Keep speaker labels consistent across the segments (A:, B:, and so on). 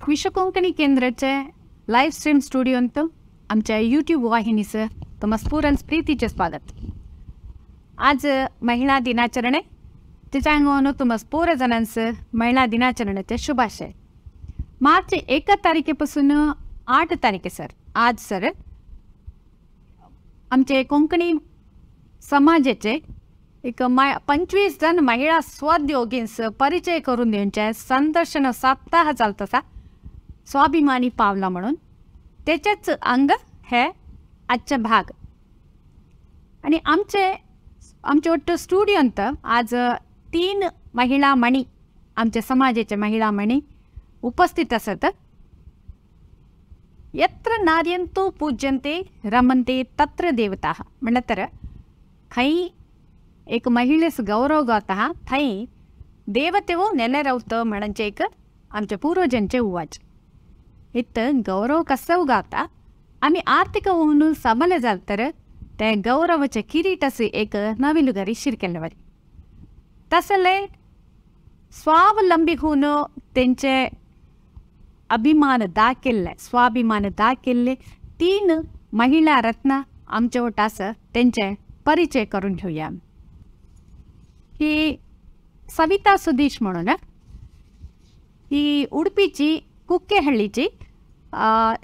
A: विश्व कोंकणी केंद्राचे live stream स्टुडियोंत आमच्या YouTube वाहिनीचं तुम्हा स्फुरन्स प्रीतीचे स्वागत। आज महिला दिनाचरणे त्याच्या अंगानं तुम्हा स्फुर जणांचं महिला दिनाचरणाचे शुभाशय। मार्च 1 तारखेपासून 8 तारखे सर आज सर आमचे कोंकणी समाजाचे एक 25 जण महिला स्वोद्योगींस परिचय करून दिवचे संदर्शन सप्ताह चालत असा स्वाभिमानी पावला म्हणून त्याच्याच अंग हे आजचा भाग। आणि आमचे आमचे ಒಟ್ಟು स्टुडियोंत आज 3 महिला मणी आमच्या समाजाचे महिला मणी उपस्थित असत। यत्र नार्यंतु पूज्यन्ते रमन्ते तत्र देवताः म्हणलं तर खंय एक महिलेस गौरव गावता थंय देवतेवो नेले रावतं म्हणचे एक आमच्या पूर्वजांचे उवाच। इथं गौरव कसं गावता आम्ही आर्थिक होऊन सबल जाल तर ते गौरवाचे किरीट असे एक नवीलुगारी शिरकेल्ले वरी तसले स्वावलंबी होऊन त्यांचे अभिमान दाखिल्ले स्वाभिमान दाखिल्ले 3 महिला रत्न आमच्या वटास त्यांचे परिचय करून घेऊया। ही सविता सुधीश म्हणून ही उडपीची कुक्केहಳ್ಳಿची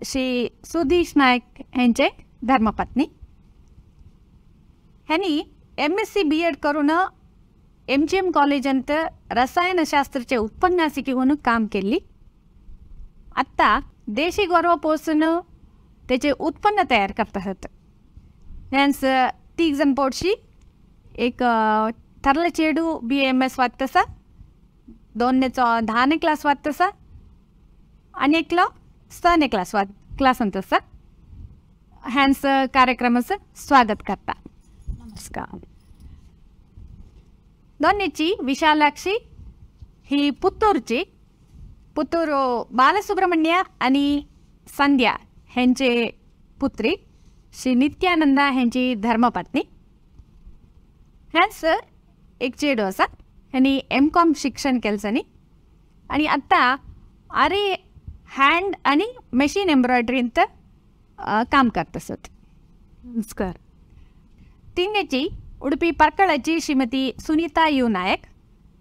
A: श्री सुधीश नायक यांचे धर्मपत्नी। ह्यांनी MSc B.Ed करून MGM कॉलेजांत रसायनशास्त्राचे उपन्यासिकी म्हणून काम केली। आत्ता देशी गोरवा पोसून त्याचे उत्पन्न तयार करतात। ह्यांचं 3 जण पोटशी एक थरले चेडू BMS वाचतसा, 2 10 क्लास वाचतसा आणि एकलो 6 क्लास क्लासांत आसा। ह्यांचं कार्यक्रमाचं स्वागत करता। नमस्कार। दोन्हीची विशालाक्षी ही पुत्तूरची पुत्तूर बालसुब्रमण्य आणि संध्या ह्यांचे पुत्री श्री नित्यानंदा ह्यांची धर्मपत्नी। ह्यांचं एक चेडू आसा, ह्यांनी MCom शिक्षण केलंनी आणि आत्ता आरे हँड आणि मशीन एम्ब्रॉयडरींत काम करत असत। नमस्कार। तिन्याची उडपी परकळाची श्रीमती सुनीता you Naik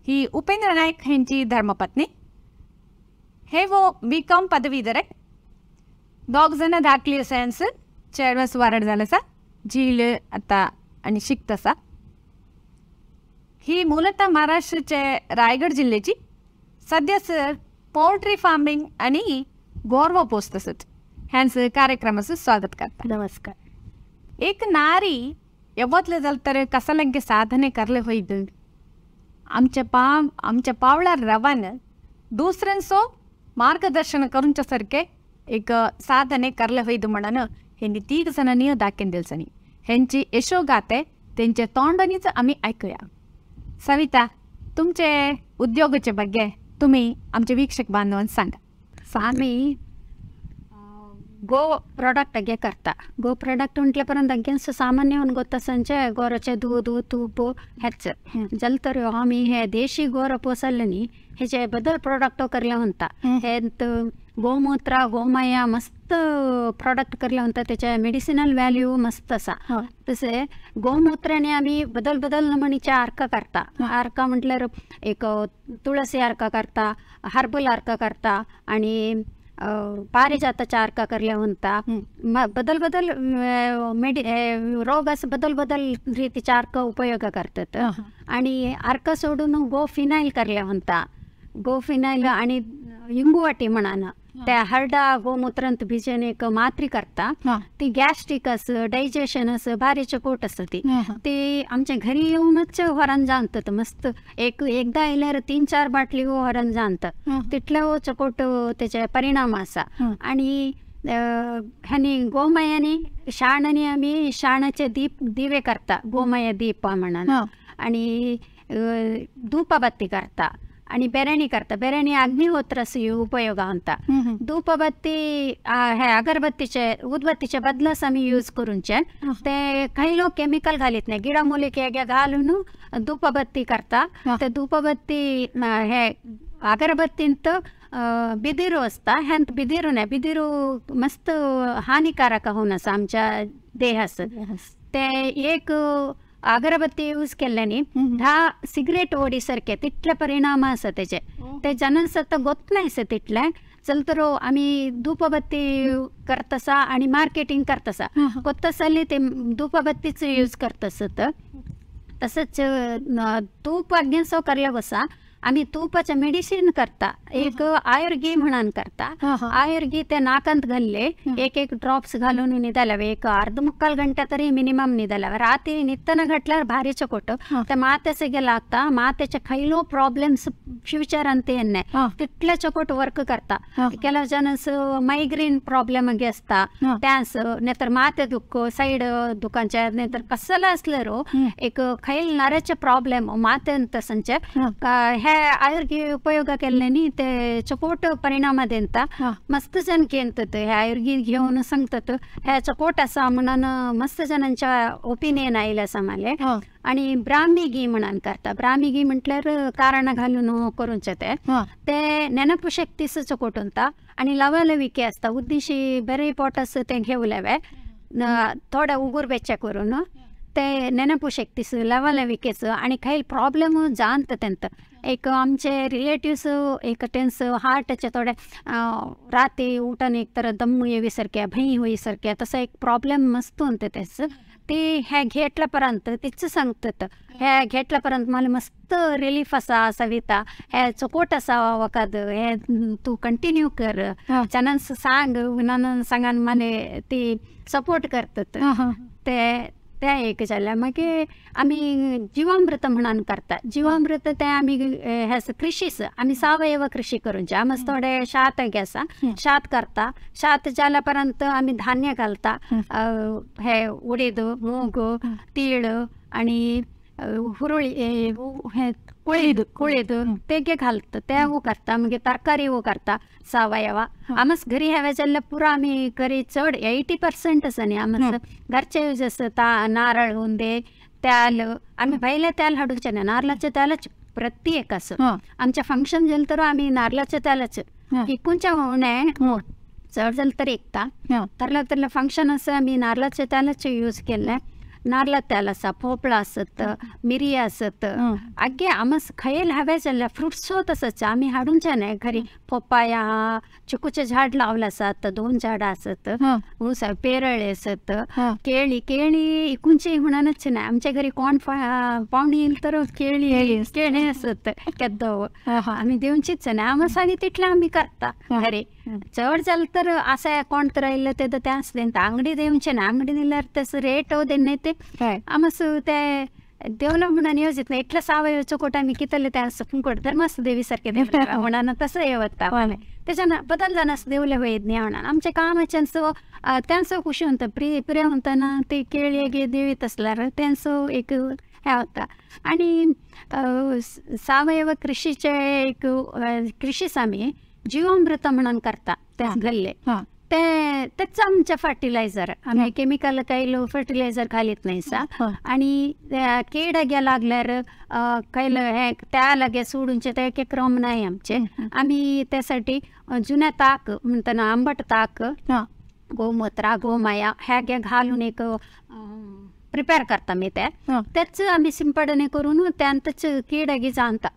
A: ही उपेंद्र नायक ह्यांची धर्मपत्नी। हे वो BCom पदवीधर आहे। 2 जण धाकली असांस चेडवास वारड झालं सा झील आता आणि शिकतसा। ही मूलतः महाराष्ट्राचे रायगड जिल्ह्याची सध्याच पोल्ट्री फार्मिंग आणि गोरवा पोस्ट असत। ह्यांचं कार्यक्रमाचं स्वागत करता। नमस्कार। एक नारी यवतलं झालं तर कसलंके साधने करले होईल आमच्या आमच्या पावला रवान दुसऱ्यांसो मार्गदर्शन करूंच्या सारखे एक साधने करले होईल म्हणून ह्यांनी 3 जणांनी दाखवून दिलसनी। ह्यांची यशोगाथे त्यांच्या तोंडानीच आम्ही ऐकूया। सविता, तुमचे उद्योगाचे ಬಗ್ಗೆ तुम्ही आमचे वीक्षक बांधवांना सांगा।
B: आम्ही गो प्रॉडक्ट अगे करता। गो प्रॉडक्ट म्हटल्यापर्यंत अगेन्स्ट सामान्य ಗೊತ್ತಸಂಚೆ गोराचे दूध तूप हेच जलतर आम्ही हे देशी गोर पोसले न्ही हेचे बदल प्रॉडक्ट करले म्हणता। हे गोमूत्र गोमय मस्त प्रॉडक्ट करले म्हणता, त्याचे मेडिसिनल व्हॅल्यू मस्त असा। तसे गोमूत्राने आम्ही बदल बदल नमणीचे अर्क करता। अर्क म्हटल्यार एक तुळसी अर्क करता, हर्बल अर्क करता आणि पारिजाताच्या अर्क करले म्हणता। बदल बदल रोगास बदल बदल रीतीचे अर्क उपयोग करतात। आणि अर्क सोडून गो फिनाईल करले म्हणता। गो फिनाईल आणि इंगुवाटी म्हणान त्या हरडा गोमूत्रांत भिजून एक मात्री करता। ती गॅस्ट्रिक अस डायजेशन अस भारीचे पोट असं ती ते आमच्या घरी येऊनच व्हरान जाणतात मस्त। एक एकदा आयल्यार 3-4 बाटली व्हरान जाणतात तितले चपोट त्याचे परिणाम आसा। आणि ह्यानी गोमयानी शाणानी आम्ही शाणाचे दीप दिवे करता, गोमय दीप म्हणान। आणि धूपबत्ती करता आणि बेराणी करता। बेराणी अग्निहोत्रास उपयोग म्हणता। धूपबत्ती हे अगरबत्तीचे उदबत्तीचे बदलास आम्ही यूज करूनचे ते काही लोक केमिकल घालीत नाही, गिडामुलिके घालून धूपबत्ती करता। ते धूपबत्ती हे अगरबत्तींत बिदिरू आसता ह्यांत बिदिरू नाही, बिदिरू मस्त हानिकारक होऊन आसा आमच्या देहास. ते एक अगरबत्ती यूज केल्ल्यानी 10 सिगरेट ओडी सारखे तितले परिणाम आसा तेचे. ते जनस आतां गोत नाही आसा तितले. चल तर आमी धूपबत्ती करतसा आणि मार्केटिंग करतसा कोत्तसली ते धूपबत्तीच यूज करतसत. तसंच तूप अग्न्यासो करया बसा आमी तुपाचे मेडिसिन करता, एक आयुर्गी म्हणून करता. आयुर्गी ते नाकांत घाल्ले एक एक ड्रॉप्स घालून निदाल्यावे एक अर्ध मुक्काल घंटा तरी मिनिमम निदाल्यावे. रात्री नित्ताना घातल्यार भारीचे कोट ते मातेचे लागता, मातेचे खैलो प्रॉब्लेम्स फ्युचर अंत येन्ने तितले चकोट वर्क करता. ಕೆಲವು ಜನस मायग्रेन प्रॉब्लेम असता त्यास नाहीतर माते दुःख साईड दुकानच्या नाहीतर कसला असल्यारो एक खैल नऱ्याचे प्रॉब्लेम माते तसंचे हे आयुर्गी उपयोग केल्ल्यानी ते चकोट परिणाम देता. मस्त जण घेतात हे आयुर्गी घेऊन सांगतात हे चकोट असा म्हणून मस्त जणांच्या ओपिनियन आयले आसा माले. आणि ब्राह्मी घी म्हणून करता. ब्राह्मी घी म्हटल्यार कारणा घालून करूचे ते ते नेनपशक्तीस चकोट उरता आणि लवलविके असता. उद्दिशी बरे पोट ते घेवल्यावे थोडे उगूर बेचे करून ते नेनपशक्तीस लवलविकेच आणि काही प्रॉब्लेम जाणत तेंत. एक आमचे रिलेटिव्स एक टेन्स हार्टचे थोडे राती उठून एक तर दम येवी सारखे भंय होई सारखे तसं एक प्रॉब्लेम मस्त होते तेच ते हे घेतल्यापर्यंत तेच सांगतात हे घेतल्यापर्यंत मला मस्त रिलीफ असा सविता हे चकोट असा वखद हे तू कंटिन्यू कर जनांस सांग म्हणून सांगान मला ती सपोर्ट करतात. ते ते एक जालें. मागीर आमी जिवामृत म्हणून करता. जिवामृत ते आमी हे कृषीस आमी सावयव कृषी करूचे. आमच थोडे शात आसा शात करता. शात जाल्या पर्यंत आमी धान्य घालता हे उडीद मूग तीळ आणि हुरुळी हे कुळीद कुळीद ते घालता ते करता. मागीर तरकारी करता सावयव. आमच घरी have जाल्यार पुरो आमी घरी चड 80% आसा न्ही आमच घरचे यूज आसा. नारळ हुंदे तेल आमी भायले तेल हाडूचे ना, नारळाचे तेलच प्रत्येक आसा. आमचे फंक्शन जालें तर आमी नारळाचे तेलच इकूनच्या उणें चड जालें तर इकता तरले तरले फंक्शन आसा आमी नारळाचे तेलच यूज केल्लें. नारळ तेल आसा, पोपळा आसत, मिरयां आसत, आगे आमस खंय have जाल्यार फ्रुट्सो तसोच आमी हाडूनचे न्ही घरी. पोपाया चिकूचे झाड लावले आसात, 2 झाडां आसत, ऊस पेरळे आसत, केळी केळी इकूनची म्हणूनच न्ही आमच्या घरी कोण पावणी येईल तर केळी केळी आसत केद्दो आमी दिवचीच न्ही. आमस आनी तितलें आमी करता घरी. चड जालें तर आसा कोण तर आयिल्ले ते त्याच देता आंगडी दिवचे ना. आंगडी दिल्यार तसो रेट देणे ते आमस ते देवलो म्हणून येवजित ना इतले सावयव चकोट आमी कितले ते फुंकट धर्मास देवी सारखे देवले म्हणून तसं येवता तेच्यान बदल जाणस देवले वयत न्ही म्हणून आमच्या कामाच्यान त्यांचो खुशी म्हणटा प्रिय म्हणटना ते केळी देवीत आसल्यार त्यांचो एक हे होता. आणि सावयव कृषीचे एक कृषीस आमी जीवामृत म्हणून करता त्या घाल्ले ते तेच आमचे फर्टिलायझर. आमी केमिकल कायलो फर्टिलायझर घालीत नाही सा. आणि केड गे लागल्यार कैल हे त्या लागे सोडूनचे ते एक क्रम नाही आमचे. आमी त्यासाठी जुन्या ताक म्हणताना आंबट ताक गोमूत्र गोमाया ह्या गे घालून एक प्रिपेअर करता मी ते तेच आमी सिंपडणे करून त्यांतच कीड गी जाणता.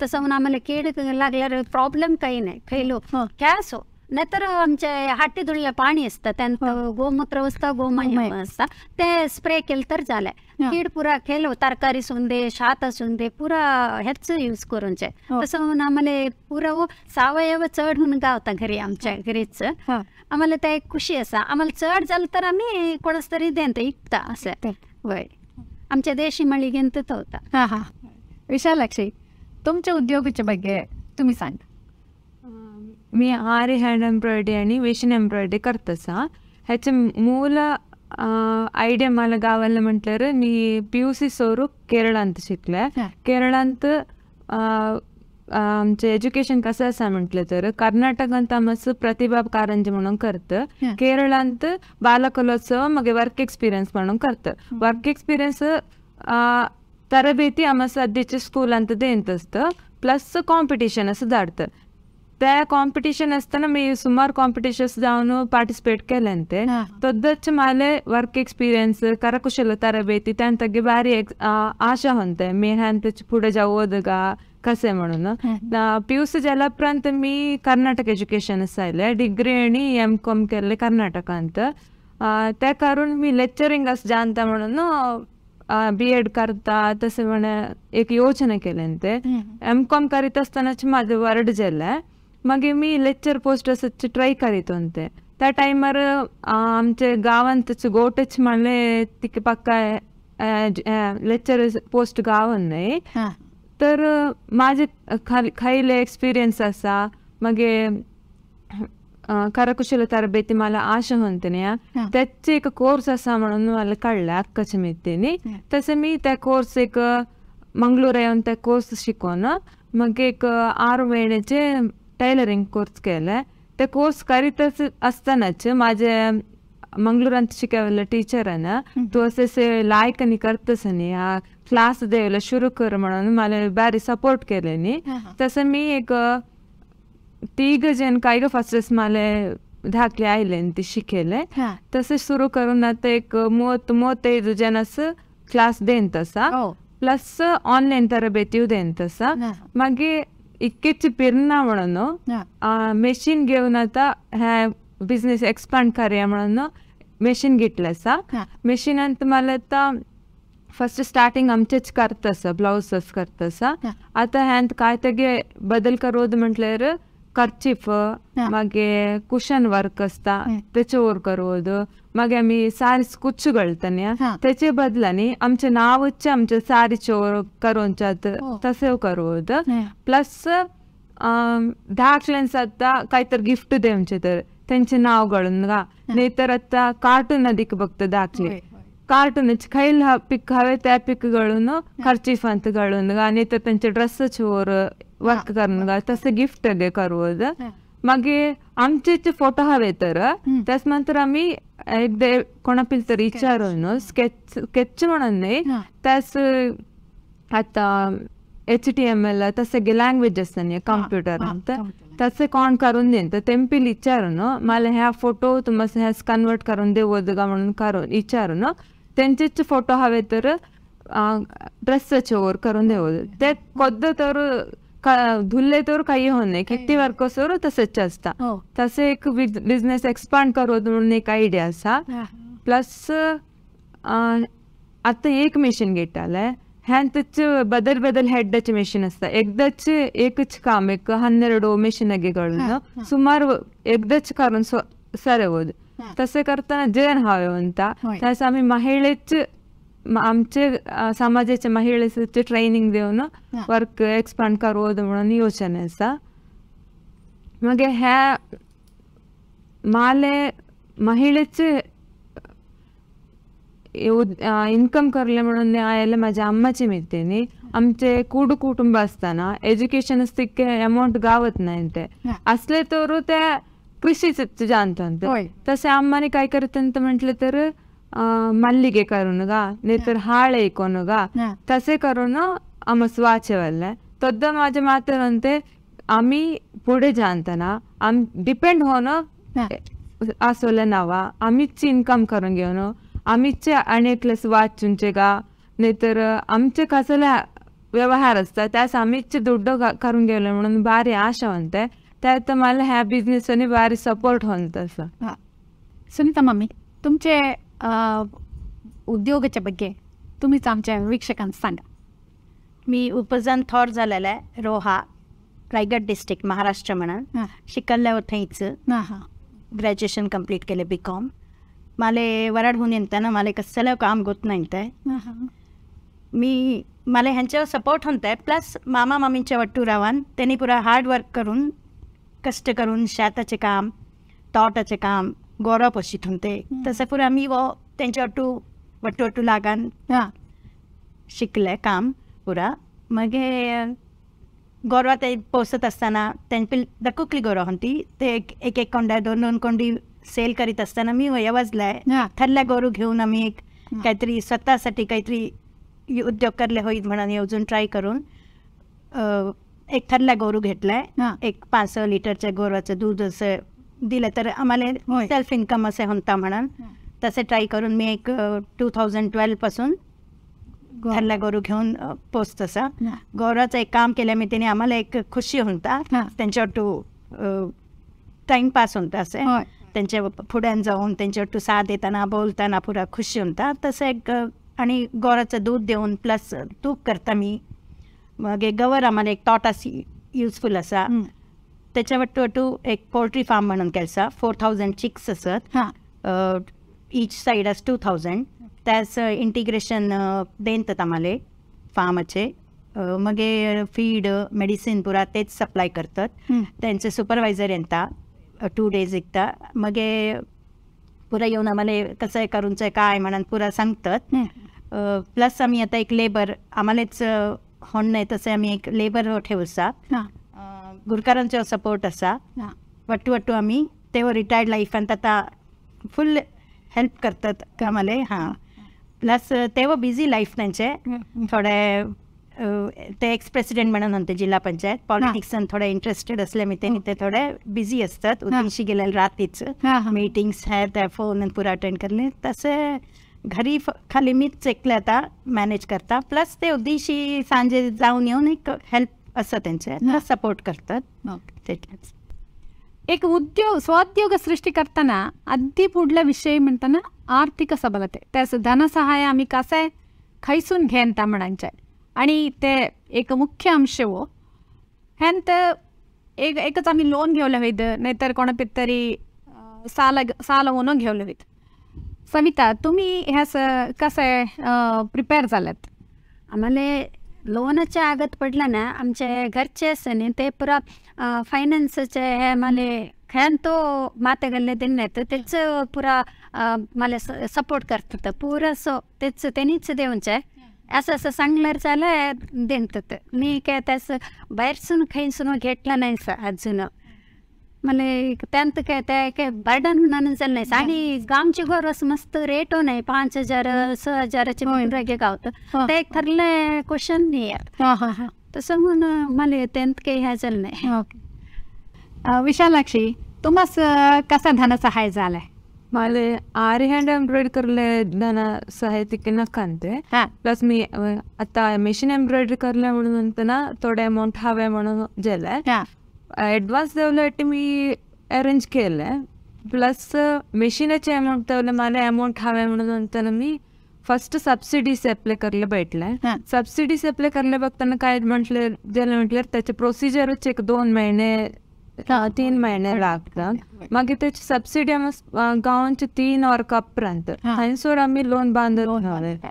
B: तसं म्हणून आम्हाला कीड लागल्यार प्रॉब्लेम काही नाही खैलो कॅसो. नाहीतर आमचे हाटी धुळले पाणी असतं त्यांत गोमूत्र असतं गोमय असतं ते स्प्रे केलं तर झालं कीड पुरा केलो. तरकारी सुंदे शात सुंदे पुरा हेच यूज करूनचे. तसं म्हणून आम्हाला पुरा सावयव चड म्हणून गावता घरी आमच्या घरीच. आम्हाला ते एक खुशी आसा. आम्हाला चड जालें तर आमी कोणाच तरी देता इकता अशें वय आमच्या देशी मळिगेंत होता.
A: हां हां विशालाक्षी तुमच्या उद्योगाच्या ಬಗ್ಗೆ तुम्ही सांगा.
C: मी आरी हँड एम्ब्रॉयडरी आणि वेशन एम्ब्रॉयडरी करतसा. ह्याचे मूळ आयडिया मला गावाला म्हटल्यार मी PUC सोरू केरळांत शिकले. केरळांत आमचे एज्युकेशन कसं आसा म्हटलं तर कर्नाटकांत आमचं प्रतिभा कारंजी म्हणून करतं, केरळांत बालकलोत्सव मागीर वर्क एक्सपिरियन्स म्हणून करतं. वर्क एक्सपिरियन्स तरबेती आमचं सद्याच्या स्कुलांत देत असतं प्लस कॉम्पिटिशन असं धाडतं. त्या कॉम्पिटिशन असताना मी सुमार कॉम्पिटिशन्स जावन पार्टिसिपेट केलें तद्दच माले वर्क एक्सपिरियन्स ಕರಕುಶಲ ತರಬೇತಿ त्यांतगे भारी आशा होते मी ह्यांतच पुढे जाऊ गा कसे म्हणून. पी यू सी जाल्या उपरांत मी कर्नाटक एज्युकेशन आयले डिग्री आणि एम कॉम केल्ले कर्नाटकांत. त्या कारण मी लेक्चरिंग अस जाणता म्हणून बी एड करता तसे म्हणे एक योजना केलें ते. एम कॉम करीत असतानाच माझं वर्ड जालें मागीर मी लेक्चर पोस्ट असच ट्राय करीत होते. त्या टायमार आमचे गांवांतच गोटच म्हणले तिका पक्का लेक्चर पोस्ट गावन न्हय तर माझे खायले एक्सपिरियन्स आसा मागीर करकुशल तरबेती मला आशा होते न्ही त्याचे एक कोर्स आसा म्हणून मला कळ्ळें अक्काच्या मित्तीनी. तशें मी त्या कोर्स एक मंगळूर येवन त्या कोर्स शिकोन मागीर एक 6 म्हयन्याचे टैलरिंग कोर्स केले. ते कोर्स करीत असतानाच माझे मंगळूरांत शिकवलेल्या टीचरान तूं असे लायक न्ही करतस न्ही क्लास देवला सुरू कर म्हणून मला बारी सपोर्ट केले न्ही. तसं मी एक 3 जण काय फर्स्ट मला धाकले आयले न्ही ते शिकयले. तशें सुरू करून आतां एक 35 जण क्लास देन तसा प्लस ऑनलायन तरबेतीय देन तसा. मागीर इतकेच पिरना म्हणून मशीन घेवन आतां हे बिझनेस एक्सपांड करया म्हणून मशीन घेतलें आसा. मशिनांत मला आतां फर्स्ट स्टार्टिंग आमचेच करता आसा ब्लावजस करता आसा. आतां ह्यांत काय तेगे बदल करोद म्हटल्यार कर्चीफ मागीर कुशन वर्क आसता तेचे वर करोद मागीर आमी सारीस कुच्छ घालता न्ही तेचे बदला न्ही आमचें नांवच आमचे सारीचे वर करोवच्यात तशें करोद. प्लस धाकल्यांक आतां काय तर गिफ्ट दिवचें तर तेंचें नांव घालून गा न्ही तर आतां कार्टून अदीक बघता धाकले कार्टूनाचे खंयला पीक हवे त्या पीक घालून कर्चीफांत घालून गा न्ही तर तेंचे ड्रेसाचे वर वर्क करून गा तशें गिफ्ट गे करोद. मागीर आमचे फोटो हवे तर त्याच नंतर आमी एकदां कोणा पिल तर विचारून स्केच म्हणून न्ही त्याच आतां HTML तशे लँग्वेज आसता न्ही कंप्युटरांत तशें कोण करून दिना तर तेम पयलीं विचारून मला ह्या फोटो तुमकां ह्याच कन्वर्ट करून देवत गा म्हणून करून विचारून तेंचेच फोटो हवे तर ड्रेसाचे वर करून देवत ते कोद्द तर धुल्ले तर काही होणे किती वर्क सर तसेच असता. तसे एक बिझनेस एक्सपांड करोत म्हणून एक आयडिया आसा. प्लस आतां एक मशीन घेताले ह्यांतच बदल बदल हेडाचे मशीन असता एकदाच एकच काम एक 12 मशीन घालून सुमार एकदाच करून सरवत तशें करतना जण हवे म्हणटा तशें आमी महिलेच आमचे समाजाचे महिलेचे ट्रेनिंग दिवन वर्क एक्सपांड करोद म्हणून योजना आसा. मागीर ह्या माले महिलेचे इन्कम करले म्हणून आयले माझ्या अम्माचे मित्तीनी. आमचे कुडू कुटुंब असताना एज्युकेशन तितके अमावंट गावत नाही ते असले तर त्या कृषीच जाणतात. तसे अम्माने काय करत म्हटलं तर मल्लिगे करून गा नाही तर हाळे कोण गा तसे करून आमस वाचेवल्ले. तद्द माझ्या मात्र म्हणते आम्ही पुढे जाणताना आम डिपेंड होणं असले नावा आम्हीच इन्कम करून घेवन आम्हीच अनेकलेस वाचूनचे गा नाही तर आमचे कसले व्यवहार असतात त्यास आम्हीच दुड्ड करून गेले म्हणून भारी आशा म्हणते त्यात मला ह्या बिझनेसाने भारी सपोर्ट होऊन तसं.
A: सुनीता मम्मी तुमचे उद्योगाच्या ಬಗ್ಗೆ तुम्हीच आमच्या वीक्षकांना सांगा.
B: मी उपजन थोर झालेलं आहे रोहा रायगड डिस्ट्रिक्ट महाराष्ट्र म्हणून शिकल्ल्यावर थंयच ग्रॅज्युएशन कंप्लीट केले बी कॉम. माले वराड होऊन येताना मला कसलं काम होत नाही ते मी मला ह्यांच्यावर सपोर्ट होत आहे. प्लस मामा मामींच्या वट्टू रावान त्यांनी पुरा हार्ड वर्क करून कष्ट करून शेताचे काम तोटाचे काम गोरव पोशीत होते तसं पुरा मी व त्यांच्या वट्टू वट्टू वट्टू लागान शिकले काम पुरा. मागीर गोरवां ते पोसत असताना तेंपी दकुकली गोरवां होती ते एक एक कोंडा 2-2 कोंडी सेल करीत असताना मी वजलाय थरल्या गोरू घेऊन आम्ही एक काहीतरी स्वतःसाठी काहीतरी उद्योग करले होईल म्हणून येवजून ट्राय करून
D: एक थरला गोरू घेतलाय, एक 5 लिटरच्या गोराचं दूध असं दिलं तर आम्हाला सेल्फ इन्कम असे होता म्हणून तसे ट्राय करून मी एक 2012 पासून थरला गोरू घेऊन पोचत असा. गोराचं एक काम केलं मी, त्याने आम्हाला एक खुशी होता, त्यांच्यावर टू टाइमपास होता असे, त्यांच्या पुढ्यान जाऊन त्यांच्यावर टू साथ देताना बोलताना पुरा खुशी होता तसं एक. आणि गोराचं दूध देऊन प्लस तूप करता मी, मग एक गवर आम्हाला एक तोटास युजफुल असा. त्याच्यावर टू एक पोल्ट्री फार्म म्हणून केलसा, 4000 चिक्स असत, इच साईड अस 2000. त्याच इंटिग्रेशन देतात आम्हाला फार्माचे, मग फीड मेडिसिन पुरा तेच सप्लाय करतात. त्यांचे सुपरवायझर येतात 2 डेज एकदा, मग पुरा येऊन आम्हाला कसं आहे करूनचं काय म्हणून पुरा सांगतात. प्लस आम्ही आता एक लेबर आम्हालाच होण नाही तसं आम्ही एक लेबर ठेवसा, गुरकारांचा सपोर्ट असा वट्टू वट्टू आम्ही तेव्हा रिटायर्ड लाईफ आणि आता फुल हेल्प करतात आम्हाला. हां, प्लस तेव्हा बिझी लाईफ त्यांचे, थोडे ते एक्स प्रेसिडेंट म्हणून होते जिल्हा पंचायत, पॉलिटिक्सन थोडे इंटरेस्टेड असले मी ते ते थोडे बिझी असतात. उद्दिशी गेले रात्रीच मीटिंग्स आहे त्या फोन पुरा अटेंड करले, तसे घरी खाली मीच एकले आता मॅनेज करता. प्लस ते उद्दिशी सांजे जाऊन येऊन एक हेल्प असं त्यांचे सपोर्ट करतात.
A: एक उद्योग स्वोद्योग सृष्टी करताना अगदी पुढला विषय म्हणताना आर्थिक सबलते, त्यास धनसहाय आम्ही कसं खैसून घेता म्हणायचे आणि ते एक मुख्य अंश हो. ह्यांत एक एकच आम्ही लोन घेवलं होईत, नाहीतर कोणा तरी साल साल म्हणून घेवलं होईत. सविता, तुम्ही ह्यास कसं प्रिपेअर झालात?
B: आम्हाला लोनाच्या आगत पडलं ना, आमचे घरचे असं नाही ते पुरा फायनान्सचे हे मला खेळून तो माते गल्ले दिन नाही तर त्याचं पुरा मला सपोर्ट करतात पुरा, सो तेच त्यांनीच देऊनच आहे असं असं सांगणार झालं देतात. मी काय त्याचं बाहेरसून खाईसून घेतलं नाही सर अजून, मला त्यांत काय त्या काय बर्डन म्हणून झालं नाही. आणि गामचे घर असं मस्त रेटो नाही, 5000 6,000चे गावतं, ते एक ठरलं क्वेश्चन नाही आहे तसं म्हणून मला त्यांत काही ह्या झालं नाही.
A: विशालाक्षी, तुम्हास कसा धनसहाय झालाय?
C: मला आरी हँड एम्ब्रॉयडरी करले धन सहाय तिके नकांते. प्लस मी आता मशीन एम्ब्रॉयडरी करले म्हणून ना थोडे अमाऊंट हवे म्हणून जेलाय, ॲडव्हान्स देवल्यासाठी मी अरेंज केलं. प्लस मशीनाचे अमाऊंट देवले मला अमाऊंट हवे म्हणून नंतर मी फर्स्ट सबसिडीज अप्लाय करले भेटले. सबसिडीज अप्लाय करले बघताना काय म्हटले जेले म्हटल्यार त्याचे प्रोसिजरच एक 2 महिने 3 महिने लागतात. मागीर त्याची सबसिडी आमी गांवांचे 3 वर्सां उपरांत थंयसर आमी लोन बांदत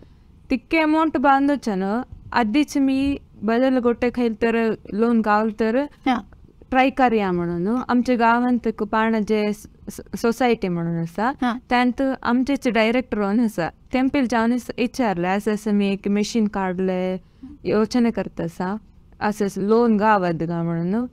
C: तितके अमाऊंट बांदचे न्हू आदीच मी बदल गोटे खाईल तर लोन गावल तर ट्राय करया म्हणून. आमच्या गांवांत पाणाजे सोसायटी म्हणून आसा, त्यांत आमचेच डायरेक्टर आसा, तेंपेल जावन विचारलें असं असं मी एक मशीन काडले योजना करता आसा, असं लोन गावत गा म्हणून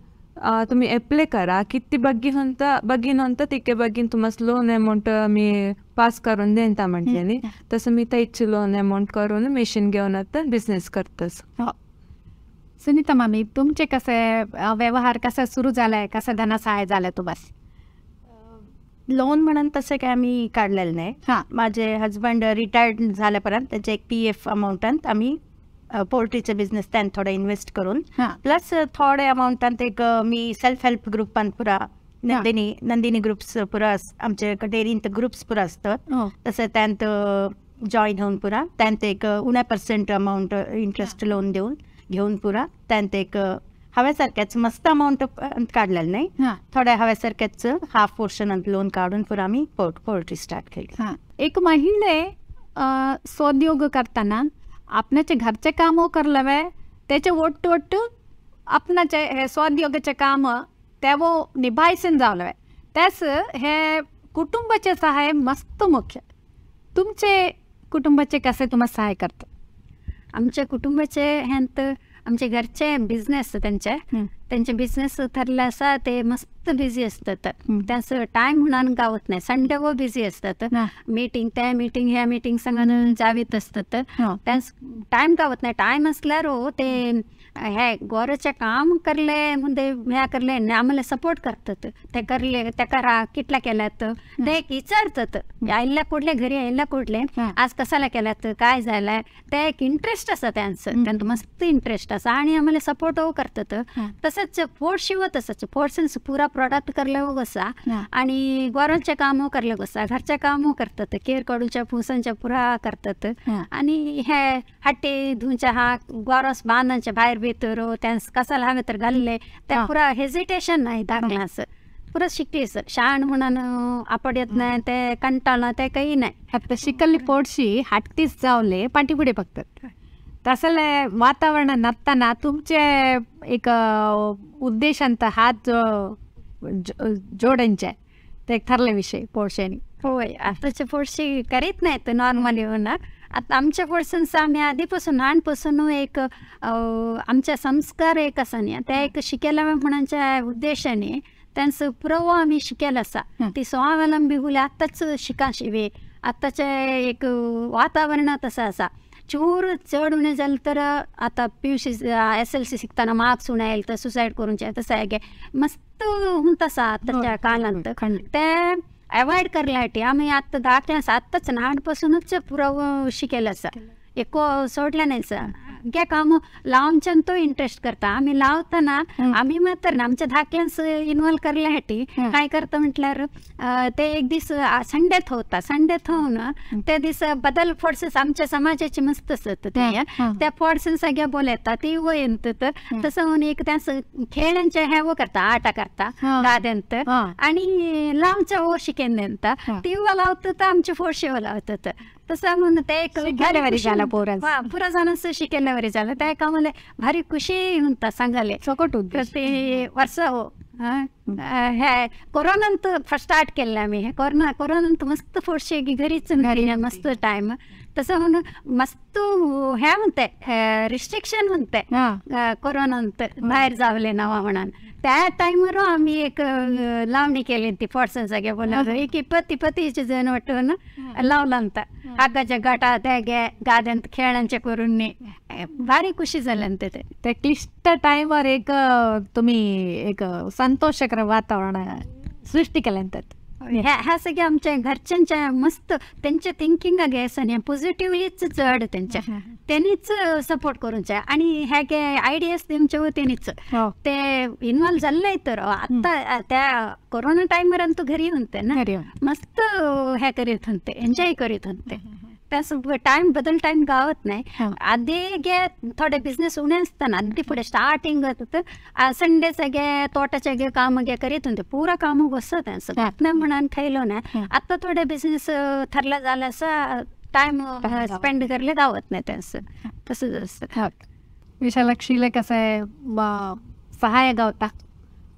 C: तुम्ही एप्लाय करा, किती बेगीन होता बेगीन होता तितके बेगीन तुमकां लोन अमाऊंट मी पास करून देता म्हणटली. तसं मी थंयच लोन अमाऊंट करून मशीन घेवन आतां बिजनेस करता.
A: सुनीता मामी, तुमचे कसे व्यवहार कसा सुरू झालाय, कसं धनसहाय झालं तुम्हाला?
D: लोन म्हणून तसं काय आम्ही काढलेलं नाही. माझे हजबंड रिटायर्ड झाल्यापर्यंत त्याचे एक PF अमाऊंटांत आम्ही पोल्ट्रीचे बिझनेस त्यात थोडं इन्व्हेस्ट करून प्लस थोडे अमाऊंटांत एक मी सेल्फ हेल्प ग्रुपान पुरा नंदिनी नंदिनी ग्रुप्स पुरा आमचे डेअरींत ग्रुप्स पुरा असतात तसं त्यांत जॉईन होऊन पुरा त्यांत एक उण्या पर्सेंट अमाऊंट इंटरेस्ट लोन देऊन घेऊन पुरा त्यांत एक हव्यासारख्याच मस्त अमाऊंट काढलेलं नाही, थोड्या हव्यासारख्याच हाफ पोर्शन लोन काढून पुरा आम्ही पोल्ट्री स्टार्ट केली.
A: एक महिले स्वोद्योग करताना आपणाचे घरचे काम करलवे त्याचे ಒಟ್ಟು ಒಟ್ಟು आपणाचे हे स्वोद्योगाचे काम तेवो निभायसन जावलवे, त्यास हे कुटुंबाचे सहाय मस्त मुख्य. तुमचे कुटुंबाचे कसे तुम्हाला सहाय करतात?
B: आमच्या कुटुंबाचे ह्यांत आमचे घरचे बिझनेस त्यांचे त्यांचे बिझनेस ठरले असा ते मस्त बिझी असतात, त्याचं टायम म्हणून गावत नाही, संडे व बिझी असतात, मीटिंग त्या मीटिंग ह्या मीटिंग संग जावीत असतात, त्यास टायम गावत नाही. टायम असल्यावर हो ते हे गोराचें काम करले म्हणजे हे करले आम्हाला सपोर्ट करतात ते करले ते करा कितला केल्यात ते एक विचारतात आयिल्ल्या कुडले घरी आयिल्ल्या कुडले आज कसाला केल्यात काय जालाय ते एक इंट्रस्ट आसा त्यांचं त्यांचं मस्त इंट्रस्ट आसा आणि आम्हाला सपोर्ट करतात. तसंच फोडशी तसंच फोडसेन्स पुरा प्रोडक्ट करले आसा आणि गोरांचें काम करले आसा घरचें काम करतात केर काडूच्या पुसांच्या पुरा करतात आणि हे हट्टे धुवच्या हा गोरस बांदांच्या भायर भितर त्यांस कसाला हांवें तर घाल्ले ते पुरा हेजिटेशन नाही दाखलास पुरा शिकलीस शाण म्हणून आपड येत नाही ते कंटाळा ते काही नाही.
A: आता शिकल्ली पोडशी हाटतीच जावले पाठी फुडें बघतात तसले वातावरण नसताना तुमचे एक उद्देशांत हात जोडांचे ते एक ठरले विषय पोडशांनी.
B: होय आताचे पोडशी करीत नाहीत नॉर्मली होणार. आता आमच्या पोर्सन्स आम्ही आधीपासून लहानपासून एक आमच्या संस्कार एक आसा न्ही ते एक शिकयला म्हणच्या उद्देशाने त्यांचं पुरवो आम्ही शिकेल आसा ती स्वावलंबी हुले आत्ताच शिका शिवे आत्ताचे एक वातावरण तसं आसा. चूर चड उणें जालें तर आतां PUC SLC शिकतना मार्क्स उणें आयले तर सुसायड करूंचे तशें गे मस्त हुंत आसा आतांच्या काळांत ते अवॉयड करल्यासाठी आमी आतां धाकटें आसा आत्ताच ल्हानपासूनच पुरो शिकेल आसा एको सोडलें नाही सा गे काम लावच्यान तो इंट्रस्ट करता आमी लावतना आमी मात्र आमच्या धाकल्यांस इन्वॉल्व करल्यासाठी काय करता म्हटल्यार ते एक दीस संडे थवता संडे थवून ते दीस बदल फोर्सेस आमच्या समाजाचे मस्त आसत ते त्या फोर्सेस सगळ्या बोलयता ती वयन तसं म्हणून एक त्या खेळांचे हे करता आटा करता गाद्यांत आणि लावच्या हो शिकेन देता ती लावतात आमचे फोर्शे लावतात तसं म्हणून ते एक पुरा जाणांच शिकेल्यावरी झालं त्या कामाला भारी खुशी म्हणता सांगाले
A: सकट
B: प्रति वर्ष हो हे कोरोनांत स्टार्ट केलं आम्ही हे कोरोनांत मस्त फोडशे की घरीच मस्त टाइम तसं म्हणून मस्त हे म्हणते रिस्ट्रिक्शन म्हणते कोरोनांत बाहेर जावले नावा म्हणून त्या टायमार आम्ही एक लावणी केली ती फोडसन सगळे बोला एक इपत्ती पतीचे जण वाटून लावला हागाच्या गटा त्या गे गाद्यांत खेळांचे करून भारी खुशी झाल्यान ते
A: ते क्लिष्ट टायमार एक तुम्ही एक संतोषकर वातावरण सृष्टी केल्यान त्यात
B: ह्या सगळ्या आमच्या घरच्यांच्या मस्त त्यांच्या थिंकिंग आसा न्ही पॉझिटिव्हलीच चड त्यांच्या त्यांनीच सपोर्ट करूचे आणि ह्या गे आयडियाज तेमचे वतीनच ते इन्वॉल्व जाल्ले तर आता त्या कोरोना टायमार तू घरी म्हणते ना मस्त हे करीत होते एन्जॉय करीत होते त्या टायम बदल टायम गावत नाही. आधी गे थोडे बिझनेस उणे आसतना आधी फुडें स्टार्टिंग संडे सगळे तोटाचे गे काम गे करीत होते पुरा काम बसत सगळं म्हणून खायलो ना आता थोडे बिझनेस ठरला जाल्यार आसा टायम स्पेंड करले गावत नाही त्यांचं तसंच आसता.
A: विशालाक्षीला कसं आहे सहाय्य गावता